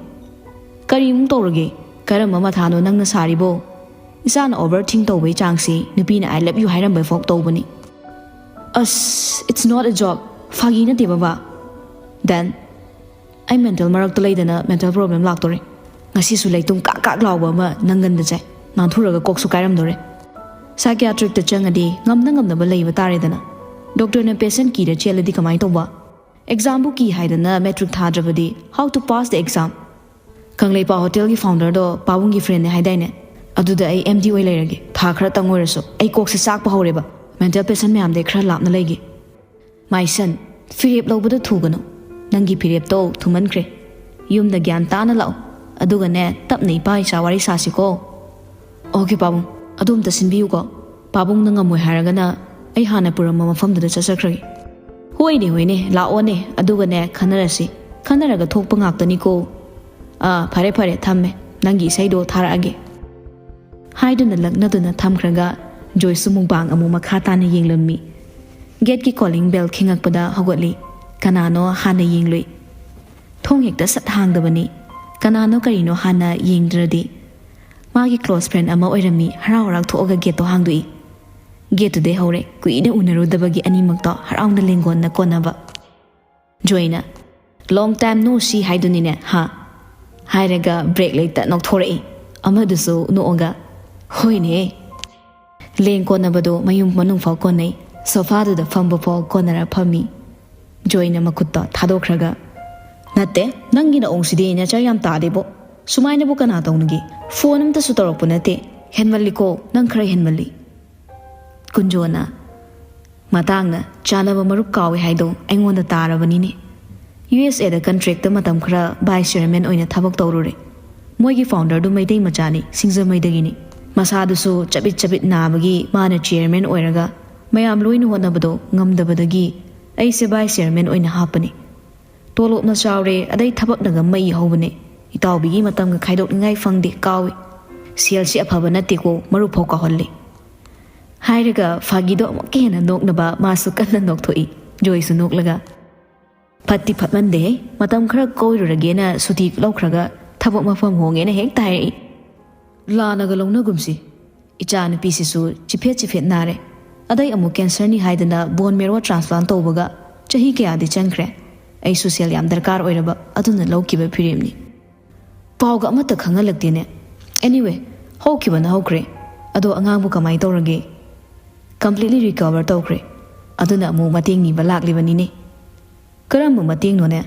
ꯀꯔꯤꯃꯨꯛ ꯇꯧꯔꯒꯦ? ꯀꯔꯝꯕ ꯃꯊꯥꯅꯣ ꯅꯪꯅ ꯁꯥꯔꯤꯕꯣ? ꯏꯆꯥꯅ ꯑꯣꯚꯔ ꯊꯤꯡ ꯇꯧꯕꯩ ꯆꯥꯡꯁꯤ ꯅꯨꯄꯤꯅ "I love you" ꯍꯥꯏꯔꯝꯕ ꯐꯥꯎ ꯇꯧꯕꯅꯤ꯫ ꯑꯁ, it's not a joke. ꯐꯥꯒꯤ ꯅꯠꯇꯦ ꯕꯕꯥ꯫ Then ꯑꯩ ꯃꯦꯟꯇꯦꯜ ꯃꯔꯛꯇ ꯂꯩꯗꯅ ꯃꯦꯟꯇꯦꯜ ꯄ꯭ꯔꯣꯕ꯭ꯂꯦꯝ ꯂꯥꯛꯇꯣꯔꯦ꯫ ꯉꯁꯤꯁꯨ ꯂꯩꯇꯨꯝ ꯀꯥꯛ ꯀꯥꯛ ꯂꯥꯎꯕ ꯑꯃ ꯅꯪꯒꯟꯗ ꯆꯥꯏ꯫ ꯅꯥꯟꯊꯨꯔꯒ ꯀꯣꯛꯁꯨ ꯀꯥꯏꯔꯝꯗꯣꯔꯦ꯫ ꯁꯥꯏꯀꯤꯌꯥꯇ꯭ꯔꯤꯛꯇ ꯆꯪꯉꯗꯤ ꯉꯝꯅ ꯉꯝꯅꯕ ꯂꯩꯕ ꯇꯥꯔꯦꯗꯅ꯫ ꯗꯣꯛꯇꯔꯅ ꯄꯦꯁꯦꯟ ꯀꯤꯔ ꯆꯦꯜꯂꯗꯤ ꯀꯃꯥꯏꯅ ꯇꯧꯕ? ꯑꯦꯛꯖꯥꯝꯕꯨ ꯀꯤ ꯍꯥꯏꯗꯅ ꯃꯦꯇ꯭ꯔꯤꯛ ꯊꯥꯗ꯭ꯔꯕꯗꯤ how to pass the exam? ꯀꯪꯂꯩꯄꯥꯛ ꯍꯣꯇꯦꯜꯒꯤ ꯐꯥꯎꯟꯗꯔꯗꯣ ꯄꯥꯕꯨꯡꯒꯤ ꯐ꯭ꯔꯦꯟꯅꯦ ꯍꯥꯏꯗꯥꯏꯅꯦ? ꯑꯗꯨꯗ ꯑꯩ ꯑꯦꯝ ꯗꯤ ꯑꯣꯏ ꯂꯩꯔꯒꯦ꯫ ꯊꯥ ꯈꯔꯇꯪ ꯑꯣꯏꯔꯁꯨ ꯑꯩ ꯀꯣꯛꯁꯦ ꯆꯥꯛꯄ ꯍꯧꯔꯦꯕ꯫ ꯃꯦꯟꯇꯦꯜ ꯄꯦꯁꯦꯟ ꯃꯌꯥꯝꯗꯩ ꯈꯔ ꯂꯥꯞꯅ ꯂꯩꯒꯦ꯫ My son, ꯐꯤꯔꯦꯞ ꯂꯧꯕꯗ ꯊꯨꯒꯅꯨ꯫ ꯅꯪꯒꯤ ꯐꯤꯔꯦꯞꯇꯣ ꯊꯨꯃꯟꯈ꯭ꯔꯦ꯫ ꯌꯨꯝꯗ ꯒ꯭ꯌꯥꯟ ꯇꯥꯅ ꯂꯥꯛꯑꯣ꯫ ꯑꯗꯨꯒꯅꯦ, ꯇꯞꯅ ꯏꯄꯥ ꯏꯆꯥ ꯋꯥꯔꯤ ꯁꯥꯁꯤꯀꯣ꯫ ꯑꯣꯀꯦ ꯄꯥꯕꯨꯡ, ꯑꯗꯨ ꯑꯝꯇ ꯁꯤꯟꯕꯤꯌꯨꯀꯣ꯫ ꯄꯥꯕꯨꯡꯅ ꯉꯝꯃꯣꯏ ꯍꯥꯏꯔꯒꯅ ꯑꯩ ꯍꯥꯟꯅ ꯄꯨꯔꯝꯕ ꯃꯐꯝꯗꯨꯗ ꯆꯠꯆꯈ꯭ꯔꯒꯦ꯫ ꯍꯣꯏꯅꯦ, ꯍꯣꯏꯅꯦ, ꯂꯥꯛꯑꯣꯅꯦ, ꯑꯗꯨꯒꯅꯦ ꯈꯟꯅꯔꯁꯤ꯫ ꯈꯟꯅꯔꯒ ꯊꯣꯛꯄ ꯉꯥꯛꯇꯅꯤꯀꯣ꯫ ꯑꯥ, ꯐꯔꯦ, ꯐꯔꯦ, ꯊꯝꯃꯦ꯫ ꯅꯪꯒꯤ ꯏꯁꯩꯗꯣ ꯊꯥꯔꯛꯑꯒꯦ꯫ ꯍꯥꯏꯗꯨꯅ ꯂꯛꯅꯗꯨꯅ ꯊꯝꯈ꯭ꯔꯒ ꯖꯣꯏꯁꯁꯨ ꯃꯨꯛꯕꯥꯡ ꯑꯃꯨꯛ ꯃꯈꯥ ꯇꯥꯅ ꯌꯦꯡꯂꯝꯃꯤ꯫ ꯒꯦꯠꯀꯤ ꯀꯣꯂꯤꯡ ꯕꯦꯜ ꯈꯤꯉꯛꯄꯗ ꯍꯧꯒꯠꯂꯤ꯫ ꯀꯅꯥꯅꯣ ꯍꯥꯟꯅ ꯌꯦꯡꯂꯨꯏ꯫ ꯊꯣꯡ ꯍꯦꯛꯇ ꯁꯠ ꯍꯥꯡꯗꯕꯅꯤ꯫ ꯀꯅꯥꯅꯣ ꯀꯔꯤꯅꯣ ꯍꯥꯟꯅ ꯌꯦꯡꯗ꯭ꯔꯗꯤ꯫ ꯃꯥꯒꯤ ꯀ꯭ꯂꯣꯁ ꯐ꯭ꯔꯦꯟ ꯑꯃ ꯑꯣꯏꯔꯝꯃꯤ꯫ ꯍꯔꯥꯎ ꯍꯔꯥꯎ ꯊꯣꯛꯑꯒ ꯒꯦꯠꯇꯣ ꯍꯥꯡꯗꯣꯛꯏ꯫ ꯒꯦꯠꯇꯨꯗꯩ ꯍꯧꯔꯦ꯫ ꯀꯨꯏꯅ ꯎꯅꯔꯨꯗꯕꯒꯤ ꯑꯅꯤꯃꯛꯇꯣ ꯍꯔꯥꯎꯅ ꯂꯦꯡꯒꯣꯟꯅ ꯀꯣꯟꯅꯕ꯫ ꯖꯣꯏꯅ, "Long time no see" ꯍꯥꯏꯗꯨꯅꯤꯅꯦ, ꯍꯥ? ꯍꯥꯏꯔꯒ ꯕ꯭ꯔꯦꯛ ꯂꯩꯇ ꯅꯣꯛꯊꯣꯔꯛꯏ꯫ ꯑꯃꯗꯨꯁꯨ ꯅꯣꯛꯑꯒ, "ꯍꯣꯏꯅꯦ"꯫ ꯂꯦꯡ ꯀꯣꯟꯅꯕꯗꯣ ꯃꯌꯨꯝ ꯃꯅꯨꯡ ꯐꯥꯎ ꯀꯣꯟꯅꯩ꯫ ꯁꯣꯐꯥꯗꯨꯗ ꯐꯝꯕ ꯐꯥꯎ ꯀꯣꯟꯅꯔ ꯐꯝꯃꯤ꯫ ꯖꯣꯏꯅ ꯃꯈꯨꯠꯇꯣ ꯊꯥꯗꯣꯛꯈ꯭ꯔꯒ, "ꯅꯠꯇꯦ, ꯅꯪꯒꯤ ꯅꯑꯣꯡꯁꯤꯗꯤ ꯅꯦꯆꯔ ꯌꯥꯝ ꯇꯥꯗꯦꯕꯣ꯫ ꯁꯨꯃꯥꯏꯅꯕꯨ ꯀꯅꯥ ꯇꯧꯅꯒꯦ? ꯐꯣꯟ ꯑꯝꯇꯁꯨ ꯇꯧꯔꯛꯄ ꯅꯠꯇꯦ꯫ ꯍꯦꯟꯃꯜꯂꯤꯀꯣ, ꯅꯪ ꯈꯔ ꯍꯦꯟꯃꯜꯂꯤ"꯫ ꯀꯨꯟꯖꯣꯅ, "ꯃꯇꯥꯡꯅ ꯆꯥꯅꯕ ꯃꯔꯨꯞ ꯀꯥꯎꯏ ꯍꯥꯏꯗꯣ ꯑꯩꯉꯣꯟꯗ ꯇꯥꯔꯕꯅꯤꯅꯦ꯫ ꯌꯨ ꯑꯦꯁ ꯑꯦꯗ ꯀꯟꯇ꯭ꯔꯦꯛꯇ ꯃꯇꯝ ꯈꯔ ꯚꯥꯏꯁ ꯆꯤꯌꯔꯃꯦꯟ ꯑꯣꯏꯅ ꯊꯕꯛ ꯇꯧꯔꯨꯔꯦ꯫ ꯃꯣꯏꯒꯤ ꯐꯥꯎꯟꯗꯔꯗꯨ ꯃꯩꯇꯩ ꯃꯆꯥꯅꯤ, ꯁꯤꯡꯖꯃꯩꯗꯒꯤꯅꯤ꯫ ꯃꯁꯥꯗꯨꯁꯨ ꯆꯕꯤꯠ ꯆꯕꯤꯠ ꯅꯥꯕꯒꯤ ꯃꯥꯅ ꯆꯤꯌꯔꯃꯦꯟ ꯑꯣꯏꯔꯒ ꯃꯌꯥꯝ ꯂꯣꯏꯅ ꯍꯣꯠꯅꯕꯗꯣ ꯉꯝꯗꯕꯗꯒꯤ ꯑꯩꯁꯦ ꯚꯥꯏꯁ ꯆꯤꯌꯔꯃꯦꯟ ꯑꯣꯏꯅ ꯍꯥꯞꯄꯅꯤ꯫ ꯇꯣꯂꯣꯞꯅ ꯆꯥꯎꯔꯦ, ꯑꯗꯩ ꯊꯕꯛꯅꯒ ꯃꯩ ꯍꯧꯕꯅꯦ꯫ ꯏꯇꯥꯎꯕꯤꯒꯤ ꯃꯇꯝꯒ ꯈꯥꯏꯗꯣꯛꯅꯤꯡꯉꯥꯏ ꯐꯪꯗꯦ, ꯀꯥꯎꯏ꯫ ꯁꯦꯜꯁꯤ ꯑꯐꯕ ꯅꯠꯇꯦꯀꯣ, ꯃꯔꯨꯞ ꯐꯥꯎ ꯀꯥꯎꯍꯜꯂꯤ꯫ ꯍꯥꯏꯔꯒ ꯐꯥꯒꯤꯗꯣ ꯑꯃꯨꯛꯀ ꯍꯦꯟꯅ ꯅꯣꯛꯅꯕ ꯃꯥꯁꯨ ꯀꯟꯅ ꯅꯣꯛꯊꯣꯛꯏ꯫ ꯖꯣꯏꯁꯨ ꯅꯣꯛꯂꯒ, "ꯐꯠꯇꯤ ꯐꯠꯃꯟꯗꯦꯍꯦ, ꯃꯇꯝ ꯈꯔ ꯀꯣꯏꯔꯨꯔꯒꯦꯅ ꯁꯨꯇꯤ ꯂꯧꯈ꯭ꯔꯒ ꯊꯕꯛ ꯃꯐꯝ ꯍꯣꯡꯉꯦꯅ ꯍꯦꯛꯇ ꯍꯥꯏꯔꯛꯏ꯫ ꯂꯥꯟꯅꯒ ꯂꯧꯅꯒꯨꯝꯁꯤ꯫ ꯏꯆꯥ ꯅꯨꯄꯤꯁꯤꯁꯨ ꯆꯤꯐꯦꯠ ꯆꯤꯐꯦꯠ ꯅꯥꯔꯦ꯫ ꯑꯗꯩ ꯑꯃꯨꯛ ꯀꯦꯟꯁꯔꯅꯤ ꯍꯥꯏꯗꯅ ꯕꯣꯟ ꯃꯦꯔꯣ ꯇ꯭ꯔꯥꯟꯁꯄ꯭ꯂꯥꯟ ꯇꯧꯕꯒ ꯆꯍꯤ ꯀꯌꯥꯗꯤ ꯆꯪꯈ꯭ꯔꯦ꯫ ꯑꯩꯁꯨ ꯁꯦꯜ ꯌꯥꯝ ꯗꯔꯀꯥꯔ ꯑꯣꯏꯔꯕ, ꯑꯗꯨꯅ ꯂꯧꯈꯤꯕ ꯐꯤꯔꯦꯞꯅꯤ꯫ ꯄꯥꯎꯒ ꯑꯃꯠꯇ ꯈꯪꯍꯜꯂꯛꯇꯦꯅꯦ꯫ Anyway, ꯍꯧꯈꯤꯕꯅ ꯍꯧꯈ꯭ꯔꯦ꯫ ꯑꯗꯣ ꯑꯉꯥꯡꯕꯨ ꯀꯃꯥꯏ ꯇꯧꯔꯒꯦ?" "Completely recover ꯇꯧꯈ꯭ꯔꯦ꯫ ꯑꯗꯨꯅ ꯑꯃꯨꯛ ꯃꯇꯦꯡ ꯅꯤꯕ ꯂꯥꯛꯂꯤꯕꯅꯤꯅꯦ꯫" "ꯀꯔꯝꯕ ꯃꯇꯦꯡꯅꯣꯅꯦ?"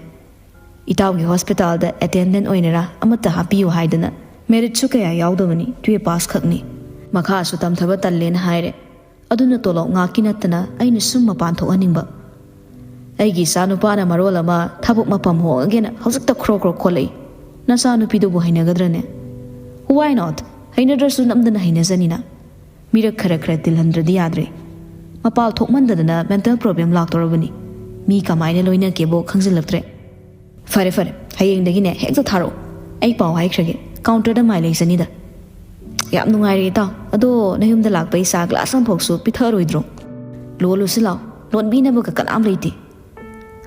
"ꯏꯇꯥꯎꯒꯤ ꯍꯣꯁꯄꯤꯇꯥꯜꯗ ꯑꯦꯇꯦꯟꯗꯦꯟ ꯑꯣꯏꯅꯔꯥ ꯑꯃꯠꯇ ꯍꯥꯞꯄꯤꯌꯨ ꯍꯥꯏꯗꯅ꯫ ꯃꯦꯔꯤꯠꯁꯨ ꯀꯌꯥ ꯌꯥꯎꯗꯕꯅꯤ, ꯇꯨꯌꯦꯜꯞ ꯄꯥꯁ ꯈꯛꯅꯤ꯫ ꯃꯈꯥꯁꯨ ꯇꯝꯊꯕ ꯇꯜꯂꯦꯅ ꯍꯥꯏꯔꯦ꯫ ꯑꯗꯨꯅ ꯇꯣꯂꯣꯞ ꯉꯥꯛꯀꯤ ꯅꯠꯇꯅ ꯑꯩꯅ ꯁꯨꯝ ꯃꯄꯥꯟ ꯊꯣꯛꯍꯟꯅꯤꯡꯕ꯫ ꯑꯩꯒꯤ ꯏꯆꯥ ꯅꯨꯄꯥꯅ ꯃꯔꯣꯜ ꯑꯃ ꯊꯕꯛ ꯃꯐꯝ ꯍꯣꯡꯉꯒꯦꯅ ꯍꯧꯖꯤꯛꯇ ꯈ꯭ꯔꯣ ꯈ꯭ꯔꯣ ꯈꯣꯠꯂꯛꯏ꯫ ꯅꯆꯥ ꯅꯨꯄꯤꯗꯨꯕꯨ ꯍꯩꯅꯒꯗ꯭ꯔꯅꯦ?" "Why not? ꯍꯩꯅꯗ꯭ꯔꯁꯨ ꯅꯝꯗꯅ ꯍꯩꯅꯖꯅꯤꯅ꯫ ꯃꯤꯔꯛ ꯈꯔ ꯈꯔ ꯇꯤꯜꯍꯟꯗ꯭ꯔꯗꯤ ꯌꯥꯗ꯭ꯔꯦ꯫ ꯃꯄꯥꯜ ꯊꯣꯛꯃꯟꯗꯗꯅ ꯃꯦꯟꯇꯦꯜ ꯄ꯭ꯔꯣꯕ꯭ꯂꯦꯝ ꯂꯥꯛꯇꯧꯔꯕꯅꯤ꯫ ꯃꯤ ꯀꯃꯥꯏꯅ ꯂꯣꯏꯅꯒꯦꯕꯣ ꯈꯪꯖꯤꯜꯂꯛꯇ꯭ꯔꯦ꯫ ꯐꯔꯦ ꯐꯔꯦ, ꯍꯌꯦꯡꯗꯒꯤꯅꯦ ꯍꯦꯛꯇ ꯊꯥꯔꯛꯑꯣ꯫ ꯑꯩ ꯄꯥꯎ ꯍꯥꯏꯈ꯭ꯔꯒꯦ, ꯀꯥꯎꯟꯇꯔꯗ ꯃꯥꯏ ꯂꯩꯖꯅꯤꯗ꯫" "ꯌꯥꯝ ꯅꯨꯡꯉꯥꯏꯔꯦ ꯏꯇꯥꯎ꯫ ꯑꯗꯣ ꯅꯌꯨꯝꯗ ꯂꯥꯛꯄ ꯏꯆꯥ ꯒ꯭ꯂꯥꯁ ꯑꯃꯐꯥꯎꯁꯨ ꯄꯤꯊꯛꯑꯔꯣꯏꯗ꯭ꯔꯣ?" "ꯂꯣꯜꯂꯨꯁꯤ ꯂꯥꯎ, ꯂꯣꯟꯕꯤꯅꯕꯒ ꯀꯅꯥꯝ ꯂꯩꯇꯦ꯫"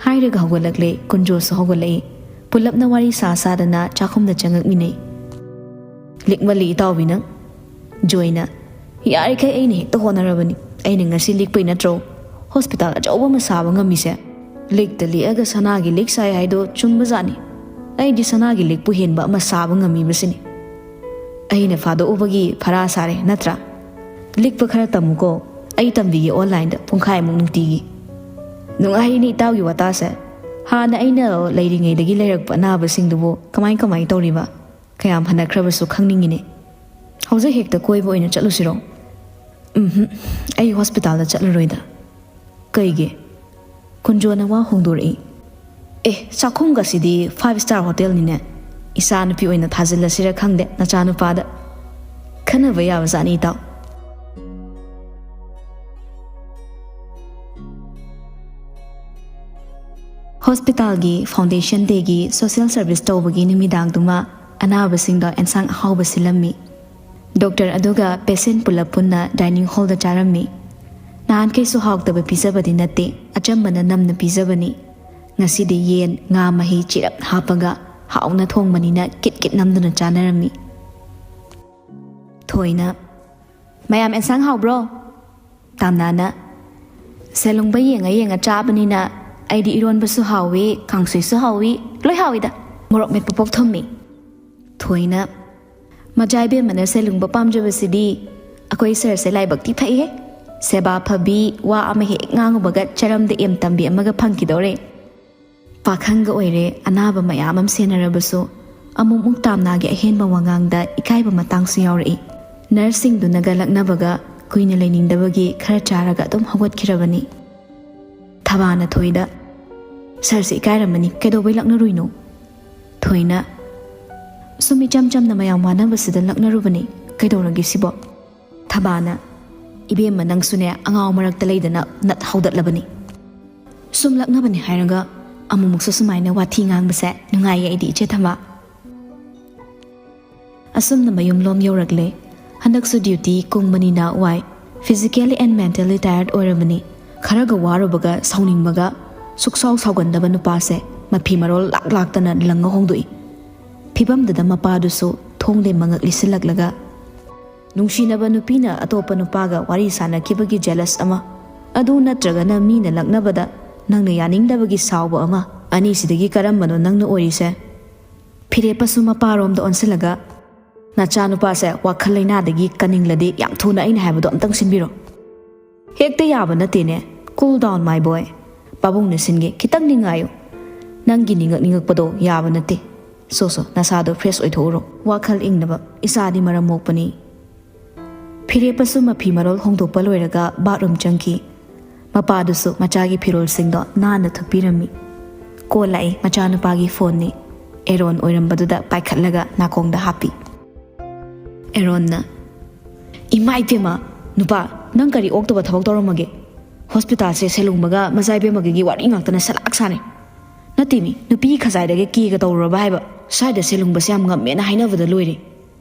ꯍꯥꯏꯔꯒ ꯍꯧꯒꯠꯂꯛꯂꯦ꯫ ꯀꯨꯟꯖꯣꯁꯨ ꯍꯧꯒꯠꯂꯛꯏ꯫ ꯄꯨꯜꯂꯞꯅ ꯋꯥꯔꯤ ꯁꯥ ꯁꯥꯗꯅ ꯆꯥꯛꯈꯨꯝꯗ ꯆꯪꯉꯛꯃꯤꯟꯅꯩ꯫ "ꯂꯤꯛꯃꯜꯂꯤ ꯏꯇꯥꯎꯕꯤ ꯅꯪ꯫" ꯖꯣꯏꯅ, "ꯌꯥꯔꯤꯈꯩ ꯑꯩꯅ ꯍꯦꯛꯇ ꯍꯣꯠꯅꯔꯕꯅꯤ꯫ ꯑꯩꯅ ꯉꯁꯤ ꯂꯤꯛꯄꯩ ꯅꯠꯇ꯭ꯔꯣ ꯍꯣꯁꯄꯤꯇꯥꯜ ꯑꯆꯧꯕ ꯑꯃ ꯁꯥꯕ ꯉꯝꯃꯤꯁꯦ? ꯂꯤꯛꯇ ꯂꯤꯛꯑꯒ ꯁꯅꯥꯒꯤ ꯂꯤꯛ ꯁꯥꯏ ꯍꯥꯏꯗꯣ ꯆꯨꯝꯕꯖꯥꯠꯅꯤ꯫ ꯑꯩꯗꯤ ꯁꯅꯥꯒꯤ ꯂꯤꯛꯄꯨ ꯍꯦꯟꯕ ꯑꯃ ꯁꯥꯕ ꯉꯝꯃꯤꯕꯁꯤꯅꯤ꯫" ꯑꯩꯅ ꯐꯥꯗꯣꯛꯎꯕꯒꯤ ꯐꯔꯥ ꯁꯥꯔꯦ ꯅꯠꯇ꯭ꯔꯥ? "ꯂꯤꯛꯄ ꯈꯔ ꯇꯝꯃꯨꯀꯣ, ꯑꯩ ꯇꯝꯕꯤꯒꯦ ꯑꯣꯟꯂꯥꯏꯟꯗ ꯄꯨꯡꯈꯥꯏꯃꯨꯛ ꯅꯨꯡꯇꯤꯒꯤ꯫" "ꯅꯨꯡꯉꯥꯏꯔꯤꯅꯦ ꯏꯇꯥꯎꯒꯤ ꯋꯥꯇꯥꯁꯦ꯫ ꯍꯥꯟꯅ ꯑꯩꯅ ꯂꯩꯔꯤꯉꯩꯗꯒꯤ ꯂꯩꯔꯛꯄ ꯑꯅꯥꯕꯁꯤꯡꯗꯨꯕꯨ ꯀꯃꯥꯏ ꯀꯃꯥꯏ ꯇꯧꯔꯤꯕ? ꯀꯌꯥꯝ ꯐꯅꯈ꯭ꯔꯕꯁꯨ ꯈꯪꯅꯤꯡꯉꯤꯅꯦ꯫ ꯍꯧꯖꯤꯛ ꯍꯦꯛꯇ ꯀꯣꯏꯕ ꯑꯣꯏꯅ ꯆꯠꯂꯨꯁꯤꯔꯣ?" "ꯎꯝꯍꯨꯝ, ꯑꯩ ꯍꯣꯁꯄꯤꯇꯥꯜꯗ ꯆꯠꯂꯔꯣꯏꯗ꯫" "ꯀꯩꯒꯤ?" ꯀꯨꯟꯖꯣꯅ ꯋꯥ ꯍꯣꯡꯗꯣꯔꯛꯏ꯫ "ꯑꯦ, ꯆꯥꯛꯈꯨꯝꯒꯁꯤꯗꯤ ꯐꯥꯏꯚ ꯁ꯭ꯇꯥꯔ ꯍꯣꯇꯦꯜꯅꯤꯅꯦ꯫ ꯏꯆꯥ ꯅꯨꯄꯤ ꯑꯣꯏꯅ ꯊꯥꯖꯤꯜꯂꯁꯤꯔ ꯈꯪꯗꯦ ꯅꯆꯥꯅꯨꯄꯥꯗ꯫" ꯈꯟꯅꯕ ꯌꯥꯕꯖꯥꯠꯅꯤ, ꯏꯇꯥꯎ꯫ ꯍꯣꯁꯄꯤꯇꯥꯜꯒꯤ Foundation Dayꯒꯤ social service ꯇꯧꯕꯒꯤ ꯅꯨꯃꯤꯗꯥꯡꯗꯨꯃ ꯑꯅꯥꯕꯁꯤꯡꯗ ꯑꯦꯟꯁꯥꯡ ꯑꯍꯥꯎꯕ ꯁꯤꯜꯂꯝꯃꯤ꯫ ꯗꯣꯛꯇꯔ ꯑꯗꯨꯒ ꯄꯦꯁꯦꯟ ꯄꯨꯂꯞ ꯄꯨꯟꯅ dining hallꯗ ꯆꯥꯔꯝꯃꯤ꯫ ꯅꯍꯥꯟꯈꯩꯁꯨ ꯍꯥꯎꯇꯕ ꯄꯤꯖꯕꯗꯤ ꯅꯠꯇꯦ, ꯑꯆꯝꯕꯅ ꯅꯝꯅ ꯄꯤꯖꯕꯅꯤ꯫ ꯉꯁꯤꯗꯤ ꯌꯦꯟ, ꯉꯥ ꯃꯍꯤ ꯆꯤꯔꯞ ꯍꯥꯞꯄꯒ ꯍꯥꯎꯅ ꯊꯣꯡꯕꯅꯤꯅ ꯀꯤꯠ ꯀꯤꯠ ꯅꯝꯗꯨꯅ ꯆꯥꯅꯔꯝꯃꯤ꯫ ꯊꯣꯏꯅ, "ꯃꯌꯥꯝ ꯑꯦꯟꯁꯥꯡ ꯍꯥꯎꯕ꯭ꯔꯣ?" ꯇꯥꯝꯅꯥꯅ, "ꯁꯦꯂꯨꯡꯕ ꯌꯦꯡꯉ ꯌꯦꯡꯉ ꯆꯥꯕꯅꯤꯅ ꯑꯩꯗꯤ ꯏꯔꯣꯟꯕꯁꯨ ꯍꯥꯎꯋꯤ, ꯀꯥꯡꯁꯣꯏꯁꯨ ꯍꯥꯎꯋꯤ, ꯂꯣꯏ ꯍꯥꯎꯋꯤꯗ꯫ ꯃꯣꯔꯣꯛ ꯃꯦꯠꯄ ꯄꯣꯛ ꯊꯨꯝꯃꯤ꯫" ꯊꯣꯏꯅ, "ꯃꯆꯥ ꯏꯕꯦꯝꯃꯅ ꯁꯦꯂꯨꯡꯕ ꯄꯥꯝꯖꯕꯁꯤꯗꯤ꯫ ꯑꯩꯈꯣꯏ ꯁꯥꯔꯁꯦ ꯂꯥꯏꯕꯛꯇꯤ ꯐꯩꯍꯦ꯫ ꯁꯦꯕꯥ ꯐꯕꯤ, ꯋꯥ ꯑꯃ ꯍꯦꯛ ꯉꯥꯡꯉꯨꯕꯒ ꯆꯔꯝꯗ ꯑꯦꯝ ꯇꯝꯕꯤ ꯑꯃꯒ ꯐꯪꯈꯤꯗꯧꯔꯦ꯫" ꯄꯥꯈꯪꯒ ꯑꯣꯏꯔꯦ, ꯑꯅꯥꯕ ꯃꯌꯥꯝ ꯑꯃ ꯁꯦꯟꯅꯔꯕꯁꯨ ꯑꯃꯨꯛꯃꯨꯛ ꯇꯥꯝꯅꯥꯒꯤ ꯑꯍꯦꯟꯕ ꯋꯥꯉꯥꯡꯗ ꯏꯀꯥꯏꯕ ꯃꯇꯥꯡꯁꯨ ꯌꯥꯎꯔꯛꯏ꯫ ꯅꯔꯁꯁꯤꯡꯗꯨꯅꯒ ꯂꯛꯅꯕꯒ ꯀꯨꯏꯅ ꯂꯩꯅꯤꯡꯗꯕꯒꯤ ꯈꯔ ꯆꯥꯔꯒ ꯑꯗꯨꯝ ꯍꯧꯒꯠꯈꯤꯔꯕꯅꯤ꯫ ꯊꯕꯥꯅ ꯊꯣꯏꯗ, "ꯁꯥꯔꯁꯦ ꯏꯀꯥꯏꯔꯝꯃꯅꯤ, ꯀꯩꯗꯧꯕꯩ ꯂꯛꯅꯔꯨꯏꯅꯣ?" ꯊꯣꯏꯅ, "ꯁꯨꯝ ꯏꯆꯝ ꯆꯝꯅ ꯃꯌꯥꯝ ꯋꯥꯅꯕꯁꯤꯗ ꯂꯛꯅꯔꯨꯕꯅꯤ, ꯀꯩꯗꯧꯔꯒꯦ ꯁꯤꯕꯣ?" ꯊꯕꯥꯅ, "ꯏꯕꯦꯝꯃ, ꯅꯪꯁꯨꯅꯦ ꯑꯉꯥꯎ ꯃꯔꯛꯇ ꯂꯩꯗꯅ ꯅꯠ ꯍꯧꯗꯠꯂꯕꯅꯤ꯫ ꯁꯨꯝ ꯂꯛꯅꯕꯅꯤ ꯍꯥꯏꯔꯒ ꯑꯃꯨꯛꯃꯨꯛꯁꯨ ꯁꯨꯃꯥꯏꯅ ꯋꯥꯊꯤ ꯉꯥꯡꯕꯁꯦ ꯅꯨꯡꯉꯥꯏꯌꯦ ꯑꯩꯗꯤ, ꯏꯆꯦ ꯊꯕꯥ꯫" ꯑꯁꯨꯝꯅ ꯃꯌꯨꯝꯂꯣꯝ ꯌꯧꯔꯛꯂꯦ꯫ ꯍꯟꯗꯛꯁꯨ duty ꯀꯨꯡꯕꯅꯤꯅ Y. Physically and mentally tired ꯑꯣꯏꯔꯕꯅꯤ꯫ ꯈꯔꯒ ꯋꯥꯔꯨꯕꯒ ꯁꯥꯎꯅꯤꯡꯕꯒ ꯁꯨꯛꯁꯥꯎ ꯁꯥꯎꯒꯟꯗꯕ ꯅꯨꯄꯥꯁꯦ ꯃꯐꯤ ꯃꯔꯣꯜ ꯂꯥꯛ ꯂꯥꯛꯇꯅ ꯂꯪꯉ ꯍꯣꯡꯗꯣꯛꯏ꯫ ꯐꯤꯕꯝꯗꯨꯗ ꯃꯄꯥꯗꯨꯁꯨ ꯊꯣꯡꯗꯩ ꯃꯉꯛ ꯂꯤꯁꯤꯜꯂꯛꯂꯒ, "ꯅꯨꯡꯁꯤꯅꯕ ꯅꯨꯄꯤꯅ ꯑꯇꯣꯞꯄ ꯅꯨꯄꯥꯒ ꯋꯥꯔꯤ ꯁꯥꯟꯅꯈꯤꯕꯒꯤ jealous ꯑꯃ, ꯑꯗꯨ ꯅꯠꯇ꯭ꯔꯒꯅ ꯃꯤꯅ ꯂꯛꯅꯕꯗ ꯅꯪꯅ ꯌꯥꯅꯤꯡꯗꯕꯒꯤ ꯁꯥꯎꯕ ꯑꯃ, ꯑꯅꯤꯁꯤꯗꯒꯤ ꯀꯔꯝꯕꯅꯣ ꯅꯪꯅ ꯑꯣꯏꯔꯤꯁꯦ?" ꯐꯤꯔꯦꯞꯄꯁꯨ ꯃꯄꯥꯔꯣꯝꯗ ꯑꯣꯟꯁꯤꯜꯂꯒ, "ꯅꯆꯥꯅꯨꯄꯥꯁꯦ ꯋꯥꯈꯜ ꯂꯩꯅꯥꯗꯒꯤ ꯀꯟꯅꯤꯡꯂꯗꯤ ꯌꯥꯝ ꯊꯨꯅ ꯑꯩꯅ ꯍꯥꯏꯕꯗꯣ ꯑꯝꯇꯪ ꯁꯤꯟꯕꯤꯔꯣ꯫" "ꯍꯦꯛꯇ ꯌꯥꯕ ꯅꯠꯇꯦꯅꯦ꯫ Cool down, my boy꯫ ꯄꯥꯕꯨꯡꯅ ꯁꯤꯟꯒꯦ, ꯈꯤꯇꯪꯗꯤ ꯉꯥꯏꯌꯨ꯫ ꯅꯪꯒꯤ ꯅꯤꯡꯉꯛ ꯅꯤꯡꯉꯛꯄꯗꯣ ꯌꯥꯕ ꯅꯠꯇꯦ꯫ ꯁꯣ ꯁꯣ, ꯅꯁꯥꯗꯣ fresh ꯑꯣꯏꯊꯣꯛꯎꯔꯣ꯫ ꯋꯥꯈꯜ ꯏꯪꯅꯕ, ꯏꯆꯥꯗꯤ ꯃꯔꯝ ꯃꯣꯛꯄꯅꯤ꯫" ꯐꯤꯔꯦꯞꯄꯁꯨ ꯃꯐꯤ ꯃꯔꯣꯜ ꯍꯣꯡꯗꯣꯛꯄ ꯂꯣꯏꯔꯒ bathroom ꯆꯪꯈꯤ꯫ ꯃꯄꯥꯗꯨꯁꯨ ꯃꯆꯥꯒꯤ ꯐꯤꯔꯣꯜꯁꯤꯡꯗꯣ ꯅꯥꯟꯅ ꯊꯨꯞꯄꯤꯔꯝꯃꯤ꯫ Call ꯂꯥꯛꯏ, ꯃꯆꯥꯅꯨꯄꯥꯒꯤ phoneꯅꯤ꯫ ꯑꯦꯔꯣꯟ ꯑꯣꯏꯔꯝꯕꯗꯨꯗ ꯄꯥꯏꯈꯠꯂꯒ ꯅꯥꯀꯣꯡꯗ ꯍꯥꯞꯄꯤ꯫ ꯑꯦꯔꯣꯟꯅ, ꯏꯃꯥ ꯏꯕꯦꯝꯃ, ꯅꯨꯄꯥ, ꯅꯪ ꯀꯔꯤ ꯑꯣꯛꯇꯕ ꯊꯕꯛ ꯇꯧꯔꯝꯃꯒꯦ? ꯍꯣꯁꯄꯤꯇꯥꯜꯁꯦ ꯁꯦꯂꯨꯡꯕꯒ ꯃꯆꯥ ꯏꯕꯦꯝꯃꯒꯤ ꯋꯥꯔꯤ ꯉꯥꯛꯇꯅ ꯁꯂꯥꯛ ꯁꯥꯅꯩ꯫ ꯅꯠꯇꯦꯃꯤ, ꯅꯨꯄꯤ ꯈꯖꯥꯏꯗꯒꯤ ꯀꯦꯒ ꯇꯧꯔꯨꯔꯕ ꯍꯥꯏꯕ꯫ ꯁ꯭ꯋꯥꯏꯗ ꯁꯦꯂꯨꯡꯕꯁꯦ ꯌꯥꯝ ꯉꯝꯃꯦꯅ ꯍꯥꯏꯅꯕꯗ ꯂꯣꯏꯔꯦ꯫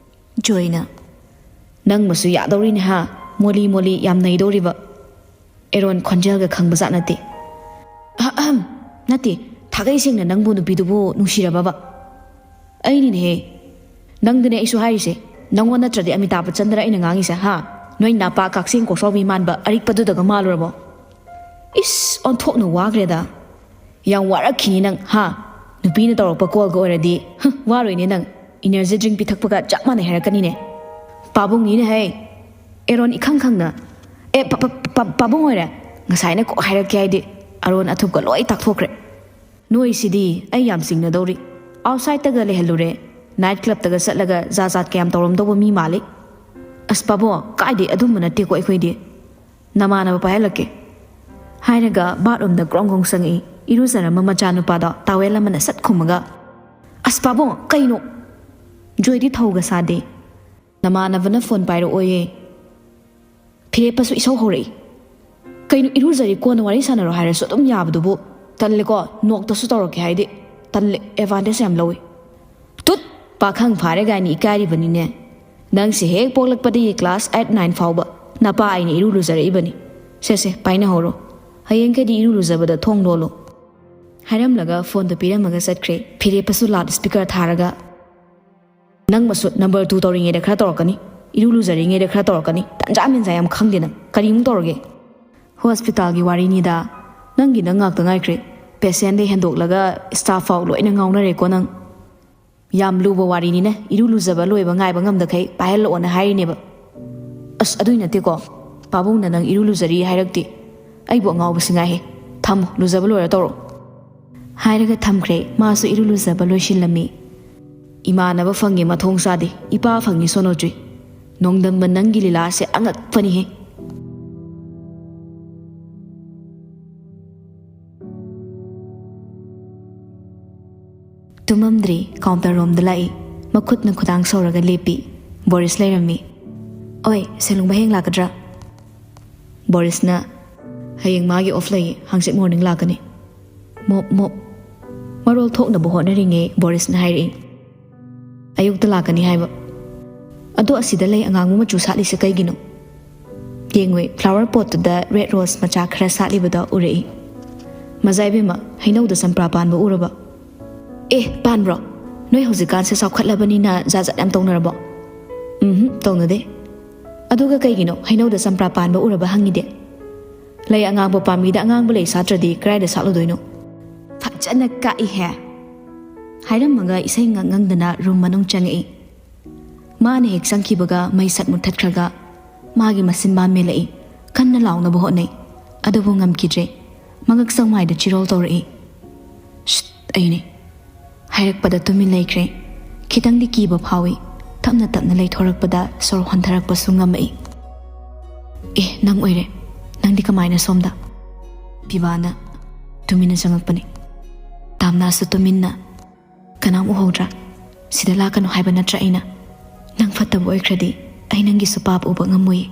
ꯖꯣꯏꯅ, "ꯅꯪ ꯃꯁꯨ ꯌꯥꯗꯧꯔꯤꯅꯦ ꯍꯥ, ꯃꯣꯂꯤ ꯃꯣꯂꯤ ꯌꯥꯝ ꯅꯩꯗꯧꯔꯤꯕ꯫" ꯑꯦꯔꯣꯟ ꯈꯣꯟꯖꯦꯜꯒ ꯈꯪꯕꯖꯥꯠ ꯅꯠꯇꯦ꯫ "ꯑꯍꯝ, ꯅꯠꯇꯦ, ꯊꯥꯒꯩ ꯁꯦꯡꯅ ꯅꯪꯕꯨ ꯅꯨꯄꯤꯗꯨꯕꯨ ꯅꯨꯡꯁꯤꯔꯕꯕ?" "ꯑꯩꯅꯤꯅꯦꯍꯦ, ꯅꯪꯗꯨꯅꯦ ꯑꯩꯁꯨ ꯍꯥꯏꯔꯤꯁꯦ꯫ ꯅꯪꯉꯣꯟ ꯅꯠꯇ꯭ꯔꯗꯤ ꯑꯃꯤꯇꯥꯕ ꯕꯆꯟꯗꯔ ꯑꯩꯅ ꯉꯥꯡꯉꯤꯁꯦ ꯍꯥ? ꯅꯣꯏ ꯅꯄꯥ ꯀꯛꯆꯦꯡ ꯀꯣꯛꯆꯥꯎꯕꯤ ꯃꯥꯟꯕ ꯑꯔꯤꯛꯄꯗꯨꯗꯒ ꯃꯥꯜꯂꯨꯔꯕꯣ?" "ꯏꯁ, ꯑꯣꯟꯊꯣꯛꯅ ꯋꯥꯈ꯭ꯔꯦꯗ꯫ ꯌꯥꯝ ꯋꯥꯔꯛꯈꯤꯅꯤ ꯅꯪ ꯍꯥ? ꯅꯨꯄꯤꯅ ꯇꯧꯔꯛꯄ ꯀꯣꯜꯒ ꯑꯣꯏꯔꯗꯤ, ꯍꯨꯝ, ꯋꯥꯔꯣꯏꯅꯦ ꯅꯪ꯫ ꯏꯅꯔꯖꯤ ꯗ꯭ꯔꯤꯡ ꯄꯤꯊꯛꯄꯒ ꯆꯞ ꯃꯥꯟꯅꯩ ꯍꯥꯏꯔꯛꯀꯅꯤꯅꯦ꯫ ꯄꯥꯕꯨꯡꯅꯤꯅꯦ ꯍꯦ꯫" ꯑꯦꯔꯣꯟ ꯏꯈꯪ ꯈꯪꯅ, "ꯑꯦ, ꯄ-, ꯄ-, ꯄ-, ꯄꯥꯕꯨꯡ ꯑꯣꯏꯔꯦ꯫ ꯉꯁꯥꯏꯅ ꯀꯣꯛ ꯍꯥꯏꯔꯛꯀꯦ ꯍꯥꯏꯗꯤ꯫" ꯑꯔꯣꯟ ꯑꯊꯨꯞꯀ ꯂꯣꯏ ꯇꯥꯛꯊꯣꯛꯈ꯭ꯔꯦ꯫ "ꯅꯣꯏꯁꯤꯗꯤ ꯑꯩ ꯌꯥꯝ ꯆꯤꯡꯅꯗꯧꯔꯤ꯫ ꯑꯥꯎꯠꯁꯥꯏꯗꯇꯒ ꯂꯩꯍꯜꯂꯨꯔꯦ꯫ ꯅꯥꯏꯠ ꯀ꯭ꯂꯕꯇꯒ ꯆꯠꯂꯒ ꯖꯥꯠ ꯖꯥꯠ ꯀꯌꯥꯝ ꯇꯧꯔꯝꯗꯧꯕ ꯃꯤ ꯃꯥꯜꯂꯤ꯫" "ꯑꯁ ꯄꯥꯕꯨꯡ, ꯀꯥꯏꯗꯩ ꯑꯗꯨꯝꯕ ꯅꯠꯇꯦꯀꯣ ꯑꯩꯈꯣꯏꯗꯤ꯫ ꯅꯃꯥꯟꯅꯕ ꯄꯥꯏꯍꯜꯂꯛꯀꯦ꯫" ꯍꯥꯏꯔꯒ ꯕꯥꯠꯔꯨꯝꯗ ꯒ꯭ꯔꯣꯡ ꯒ꯭ꯔꯣꯡ ꯆꯪꯉꯛꯏ꯫ ꯏꯔꯨꯖꯔꯝꯕ ꯃꯆꯥꯅꯨꯄꯥꯗꯣ ꯇꯥꯋꯦꯜ ꯑꯃꯅ ꯁꯠ ꯈꯨꯝꯃꯒ, "ꯑꯁ ꯄꯥꯕꯨꯡ, ꯀꯩꯅꯣ?" ꯖꯣꯏꯗꯤ ꯊꯧꯒ ꯁꯥꯗꯦ꯫ "ꯅꯃꯥꯟꯅꯕꯅ ꯐꯣꯟ ꯄꯥꯏꯔꯛꯑꯣꯌꯦ꯫ ꯐꯤꯔꯦꯞꯄꯁꯨ ꯏꯁꯧ ꯍꯧꯔꯛꯏ꯫ ꯀꯩꯅꯣ, ꯏꯔꯨꯖꯔꯤ ꯀꯣꯟꯅ ꯋꯥꯔꯤ ꯁꯥꯟꯅꯔꯣ ꯍꯥꯏꯔꯁꯨ ꯑꯗꯨꯝ ꯌꯥꯕꯗꯨꯕꯨ꯫ ꯇꯜꯂꯦꯀꯣ, ꯅꯣꯛꯇꯁꯨ ꯇꯧꯔꯛꯀꯦ ꯍꯥꯏꯗꯤ꯫ ꯇꯜꯂꯦ, ꯑꯦꯗꯚꯥꯟꯇꯦꯖ ꯌꯥꯝ ꯂꯧꯏ꯫" "ꯇꯨꯠ! ꯄꯥꯈꯪ ꯐꯥꯔꯦ ꯀꯥꯏꯅ ꯏꯀꯥꯏꯔꯤꯕꯅꯤꯅꯦ꯫ ꯅꯪꯁꯦ ꯍꯦꯛ ꯄꯣꯛꯂꯛꯄꯗꯒꯤ ꯀ꯭ꯂꯥꯁ ꯑꯩꯠ ꯅꯥꯏꯟ ꯐꯥꯎꯕ ꯅꯄꯥ ꯑꯩꯅ ꯏꯔꯨ ꯂꯨꯖꯔꯛꯏꯕꯅꯤ꯫ ꯁꯦ ꯁꯦ, ꯄꯥꯏꯅꯍꯧꯔꯣ꯫ ꯍꯌꯦꯡꯈꯩꯗꯤ ꯏꯔꯨ ꯂꯨꯖꯕꯗ ꯊꯣꯡ ꯂꯣꯜꯂꯣ꯫" ꯍꯥꯏꯔꯝꯂꯒ ꯐꯣꯟꯗꯣ ꯄꯤꯔꯝꯃꯒ ꯆꯠꯈ꯭ꯔꯦ꯫ ꯐꯤꯔꯦꯞꯄꯁꯨ ꯂꯥꯎꯗ ꯁ꯭ꯄꯤꯀꯔ ꯊꯥꯔꯒ, "ꯅꯪ ꯃꯁꯨ ꯅꯝꯕꯔ ꯇꯨ ꯇꯧꯔꯤꯉꯩꯗ ꯈꯔ ꯇꯧꯔꯛꯀꯅꯤ, ꯏꯔꯨ ꯂꯨꯖꯔꯤꯉꯩꯗ ꯈꯔ ꯇꯧꯔꯛꯀꯅꯤ, ꯇꯟꯖꯥ ꯃꯦꯟꯖꯥ ꯌꯥꯝ ꯈꯪꯗꯦ ꯅꯪ꯫ ꯀꯔꯤꯃꯨꯛ ꯇꯧꯔꯒꯦ?" "ꯍꯣꯁꯄꯤꯇꯥꯜꯒꯤ ꯋꯥꯔꯤꯅꯤꯗ꯫ ꯅꯪꯒꯤ ꯅꯪ ꯉꯥꯛꯇ ꯉꯥꯏꯈ꯭ꯔꯦ꯫ ꯄꯦꯁꯦꯟꯗꯩ ꯍꯦꯟꯗꯣꯛꯂꯒ ꯁ꯭ꯇꯥꯐ ꯐꯥꯎ ꯂꯣꯏꯅ ꯉꯥꯎꯅꯔꯦꯀꯣ ꯅꯪ꯫ ꯌꯥꯝ ꯂꯨꯕ ꯋꯥꯔꯤꯅꯤꯅꯦ, ꯏꯔꯨ ꯂꯨꯖꯕ ꯂꯣꯏꯕ ꯉꯥꯏꯕ ꯉꯝꯗꯈꯩ ꯄꯥꯏꯍꯜꯂꯛꯑꯣꯅ ꯍꯥꯏꯔꯤꯅꯦꯕ꯫" "ꯑꯁ, ꯑꯗꯨꯏ ꯅꯠꯇꯦꯀꯣ, ꯄꯥꯕꯨꯡꯅ ꯅꯪ ꯏꯔꯨ ꯂꯨꯖꯔꯤ ꯍꯥꯏꯔꯛꯇꯦ꯫ ꯑꯩꯕꯨ ꯑꯉꯥꯎꯕꯁꯤ ꯉꯥꯏꯍꯦ꯫ ꯊꯝꯃꯣ, ꯂꯨꯖꯕ ꯂꯣꯏꯔ ꯇꯧꯔꯣ꯫" ꯍꯥꯏꯔꯒ ꯊꯝꯈ꯭ꯔꯦ꯫ ꯃꯥꯁꯨ ꯏꯔꯨ ꯂꯨꯖꯕ ꯂꯣꯏꯁꯤꯜꯂꯝꯃꯤ꯫ "ꯏꯃꯥꯟꯅꯕ ꯐꯪꯉꯦ ꯃꯊꯣꯡ ꯆꯥꯗꯦ, ꯏꯄꯥ ꯐꯪꯉꯦ ꯁꯣꯅꯣꯆꯨꯏ꯫ ꯅꯣꯡꯗꯝꯕ ꯅꯪꯒꯤ ꯂꯤꯂꯥꯁꯦ ꯑꯉꯛꯄꯅꯤꯍꯦ꯫" ꯇꯨꯝꯃꯝꯗ꯭ꯔꯤ, ꯀꯥꯎꯟꯇꯔ ꯔꯣꯝꯗ ꯂꯥꯛꯏ꯫ ꯃꯈꯨꯠꯅ ꯈꯨꯗꯥꯡ ꯁꯧꯔꯒ ꯂꯦꯞꯄꯤ꯫ ꯕꯣꯔꯤꯁ ꯂꯩꯔꯝꯃꯤ꯫ "ꯍꯣꯏ, ꯁꯦꯂꯨꯡꯕ ꯍꯌꯦꯡ ꯂꯥꯛꯀꯗ꯭ꯔꯥ?" ꯕꯣꯔꯤꯁꯅ, "ꯍꯌꯦꯡ ꯃꯥꯒꯤ ꯑꯣꯐ ꯂꯩꯌꯦ, ꯍꯪꯆꯤꯠ ꯃꯣꯔꯅꯤꯡ ꯂꯥꯛꯀꯅꯤ꯫" ꯃꯣꯞ ꯃꯣꯞ꯫ ꯃꯔꯣꯜ ꯊꯣꯛꯅꯕ ꯍꯣꯠꯅꯔꯤꯉꯩ ꯕꯣꯔꯤꯁꯅ ꯍꯥꯏꯔꯛꯏ, "ꯑꯌꯨꯛꯇ ꯂꯥꯛꯀꯅꯤ ꯍꯥꯏꯕ꯫ ꯑꯗꯣ ꯑꯁꯤꯗ ꯂꯩ ꯑꯉꯥꯡꯕ ꯃꯆꯨ ꯁꯥꯠꯂꯤꯁꯦ ꯀꯩꯒꯤꯅꯣ?" ꯌꯦꯡꯉꯨꯏ, ꯐ꯭ꯂꯥꯋꯔ ꯄꯣꯠꯇꯨꯗ ꯔꯦꯗ ꯔꯣꯁ ꯃꯆꯥ ꯈꯔ ꯁꯥꯠꯂꯤꯕꯗꯣ ꯎꯔꯛꯏ꯫ "ꯃꯖꯥ ꯏꯕꯦꯝꯃ, ꯍꯩꯅꯧꯗ ꯆꯝꯄ꯭ꯔꯥ ꯄꯥꯟꯕ ꯎꯔꯕ?" "ꯑꯦ, ꯄꯥꯟꯕ꯭ꯔꯣ? ꯅꯣꯏ ꯍꯧꯖꯤꯛꯀꯥꯟꯁꯦ ꯆꯥꯎꯈꯠꯂꯕꯅꯤꯅ ꯖꯥꯠ ꯖꯥꯠ ꯌꯥꯝ ꯇꯧꯅꯔꯕꯣ?" "ꯎꯝꯍꯨꯝ, ꯇꯧꯅꯗꯦ꯫ ꯑꯗꯨꯒ ꯀꯩꯒꯤꯅꯣ ꯍꯩꯅꯧꯗ ꯆꯝꯄ꯭ꯔꯥ ꯄꯥꯟꯕ ꯎꯔꯕ ꯍꯪꯉꯤꯗꯤ? ꯂꯩ ꯑꯉꯥꯡꯕ ꯄꯥꯝꯕꯤꯗ ꯑꯉꯥꯡꯕ ꯂꯩ ꯁꯥꯠꯇ꯭ꯔꯗꯤ ꯀꯗꯥꯏꯗ ꯁꯥꯠꯂꯨꯗꯣꯏꯅꯣ?" "ꯐꯖꯅ ꯀꯛꯏꯍꯦ!" ꯍꯥꯏꯔꯝꯃꯒ ꯏꯁꯩ ꯉꯪ ꯉꯪꯗꯅ ꯔꯨꯝ ꯃꯅꯨꯡ ꯆꯪꯉꯛꯏ꯫ ꯃꯥꯅ ꯍꯦꯛ ꯆꯪꯈꯤꯕꯒ ꯃꯩ ꯁꯠ ꯃꯨꯠꯊꯠꯈ꯭ꯔꯒ ꯃꯥꯒꯤ ꯃꯆꯤꯟꯕꯥ ꯃꯦꯜꯂꯛꯏ꯫ ꯀꯟꯅ ꯂꯥꯎꯅꯕ ꯍꯣꯠꯅꯩ, ꯑꯗꯨꯕꯨ ꯉꯝꯈꯤꯗ꯭ꯔꯦ꯫ ꯃꯉꯛ ꯆꯧꯃꯥꯏꯗ ꯆꯤꯔꯣꯜ ꯇꯧꯔꯛꯏ꯫ "ꯁꯤꯠ, ꯑꯩꯅꯦ꯫" ꯍꯥꯏꯔꯛꯄꯗ ꯇꯨꯃꯤꯟ ꯂꯩꯈ꯭ꯔꯦ꯫ ꯈꯤꯇꯪꯗꯤ ꯀꯤꯕ ꯐꯥꯎꯏ꯫ ꯇꯞꯅ ꯇꯞꯅ ꯂꯩꯊꯣꯔꯛꯄꯗ ꯁꯣꯔ ꯍꯣꯟꯊꯔꯛꯄꯁꯨ ꯉꯝꯃꯛꯏ꯫ "ꯑꯦ, ꯅꯪ ꯑꯣꯏꯔꯦ꯫ ꯅꯪꯗꯤ ꯀꯃꯥꯏꯅ ꯁꯣꯝꯗ?" ꯄꯤꯕꯥꯅ ꯇꯨꯃꯤꯟꯅ ꯆꯪꯉꯛꯄꯅꯤ꯫ ꯇꯥꯝꯅꯥꯁꯨ ꯇꯨꯃꯤꯟꯅ꯫ "ꯀꯅꯥꯝ ꯎꯍꯧꯗ꯭ꯔꯥ? ꯁꯤꯗ ꯂꯥꯛꯀꯅꯨ ꯍꯥꯏꯕ ꯅꯠꯇ꯭ꯔꯥ ꯑꯩꯅ? ꯅꯪ ꯐꯠꯇꯕ ꯑꯣꯏꯈ꯭ꯔꯗꯤ ꯑꯩ ꯅꯪꯒꯤꯁꯨ ꯄꯥꯞ ꯎꯕ ꯉꯝꯃꯣꯏ꯫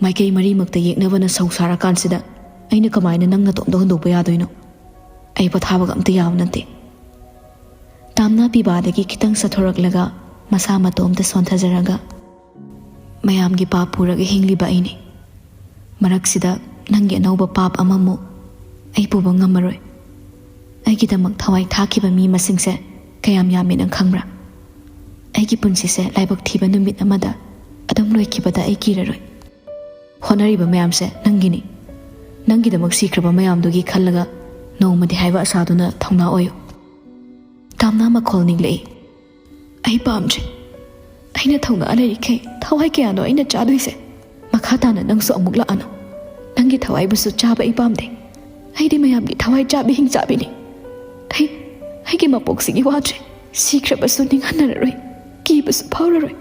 ꯃꯥꯏꯀꯩ ꯃꯔꯤꯃꯛꯇ ꯌꯦꯛꯅꯕꯅ ꯁꯧ ꯁꯥꯔꯀꯥꯟꯁꯤꯗ ꯑꯩꯅ ꯀꯃꯥꯏꯅ ꯅꯪ ꯅꯇꯣꯝꯇ ꯍꯨꯟꯗꯣꯛꯄ ꯌꯥꯗꯣꯏꯅꯣ? ꯑꯩ ꯄꯣꯊꯥꯕꯒ ꯑꯝꯇ ꯌꯥꯕ ꯅꯠꯇꯦ꯫" ꯇꯥꯝꯅꯥ ꯄꯤꯕꯥꯗꯒꯤ ꯈꯤꯇꯪ ꯆꯠꯊꯣꯔꯛꯂꯒ ꯃꯁꯥ ꯃꯇꯣꯝꯇ ꯁꯣꯟꯊꯖꯔꯒ, "ꯃꯌꯥꯝꯒꯤ ꯄꯥꯞ ꯄꯨꯔꯒ ꯍꯤꯡꯂꯤꯕ ꯑꯩꯅꯤ꯫ ꯃꯔꯛꯁꯤꯗ ꯅꯪꯒꯤ ꯑꯅꯧꯕ ꯄꯥꯞ ꯑꯃꯃꯨꯛ ꯑꯩ ꯄꯨꯕ ꯉꯝꯃꯔꯣꯏ꯫ ꯑꯩꯒꯤꯗꯃꯛ ꯊꯋꯥꯏ ꯊꯥꯈꯤꯕ ꯃꯤ ꯃꯁꯤꯡꯁꯦ ꯀꯌꯥꯝ ꯌꯥꯝꯃꯤ ꯅꯪ ꯈꯪꯕ꯭ꯔꯥ? ꯑꯩꯒꯤ ꯄꯨꯟꯁꯤꯁꯦ ꯂꯥꯏꯕꯛ ꯊꯤꯕ ꯅꯨꯃꯤꯠ ꯑꯃꯗ ꯑꯗꯨꯝ ꯂꯣꯏꯈꯤꯕꯗ ꯑꯩ ꯀꯤꯔꯔꯣꯏ꯫ ꯍꯣꯠꯅꯔꯤꯕ ꯃꯌꯥꯝꯁꯦ ꯅꯪꯒꯤꯅꯤ꯫ ꯅꯪꯒꯤꯗꯃꯛ ꯁꯤꯈ꯭ꯔꯕ ꯃꯌꯥꯝꯗꯨꯒꯤ ꯈꯜꯂꯒ ꯅꯣꯡꯃꯗꯤ ꯍꯥꯏꯕ ꯑꯁꯥꯗꯨꯅ ꯊꯧꯅꯥ ꯑꯣꯏꯌꯨ꯫" ꯇꯥꯝꯅꯥ ꯃꯈꯣꯜ ꯅꯤꯛꯂꯛꯏ꯫ "ꯑꯩ ꯄꯥꯝꯗ꯭ꯔꯦ꯫ ꯑꯩꯅ ꯊꯧꯅꯥ ꯂꯩꯔꯤꯈꯩ ꯊꯋꯥꯏ ꯀꯌꯥꯅꯣ ꯑꯩꯅ ꯆꯥꯗꯣꯏꯁꯦ? ꯃꯈꯥ ꯇꯥꯅ ꯅꯪꯁꯨ ꯑꯃꯨꯛ ꯂꯥꯛꯑꯅꯨ꯫ ꯅꯪꯒꯤ ꯊꯋꯥꯏꯕꯨꯁꯨ ꯆꯥꯕ ꯑꯩ ꯄꯥꯝꯗꯦ꯫ ꯑꯩꯗꯤ ꯃꯌꯥꯝꯒꯤ ꯊꯋꯥꯏ ꯆꯥꯕꯤ ꯍꯤꯡꯆꯥꯕꯤꯅꯤ꯫ ꯑꯩ, ꯑꯩꯒꯤ ꯃꯄꯣꯛꯁꯤꯒꯤ ꯋꯥꯗ꯭ꯔꯦ꯫ ꯁꯤꯈ꯭ꯔꯕꯁꯨ ꯅꯤꯡꯍꯟꯅꯔꯔꯣꯏ꯫ ꯀꯤꯕꯁꯨ ꯐꯥꯎꯔꯔꯣꯏ꯫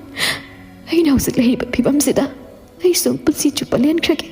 ꯑꯩꯅ ꯍꯧꯖꯤꯛ ꯂꯩꯔꯤꯕ ꯐꯤꯕꯝꯁꯤꯗ ꯑꯩꯁꯨ ꯄꯨꯟꯁꯤ ꯆꯨꯞꯄ ꯂꯦꯟꯈ꯭ꯔꯒꯦ꯫"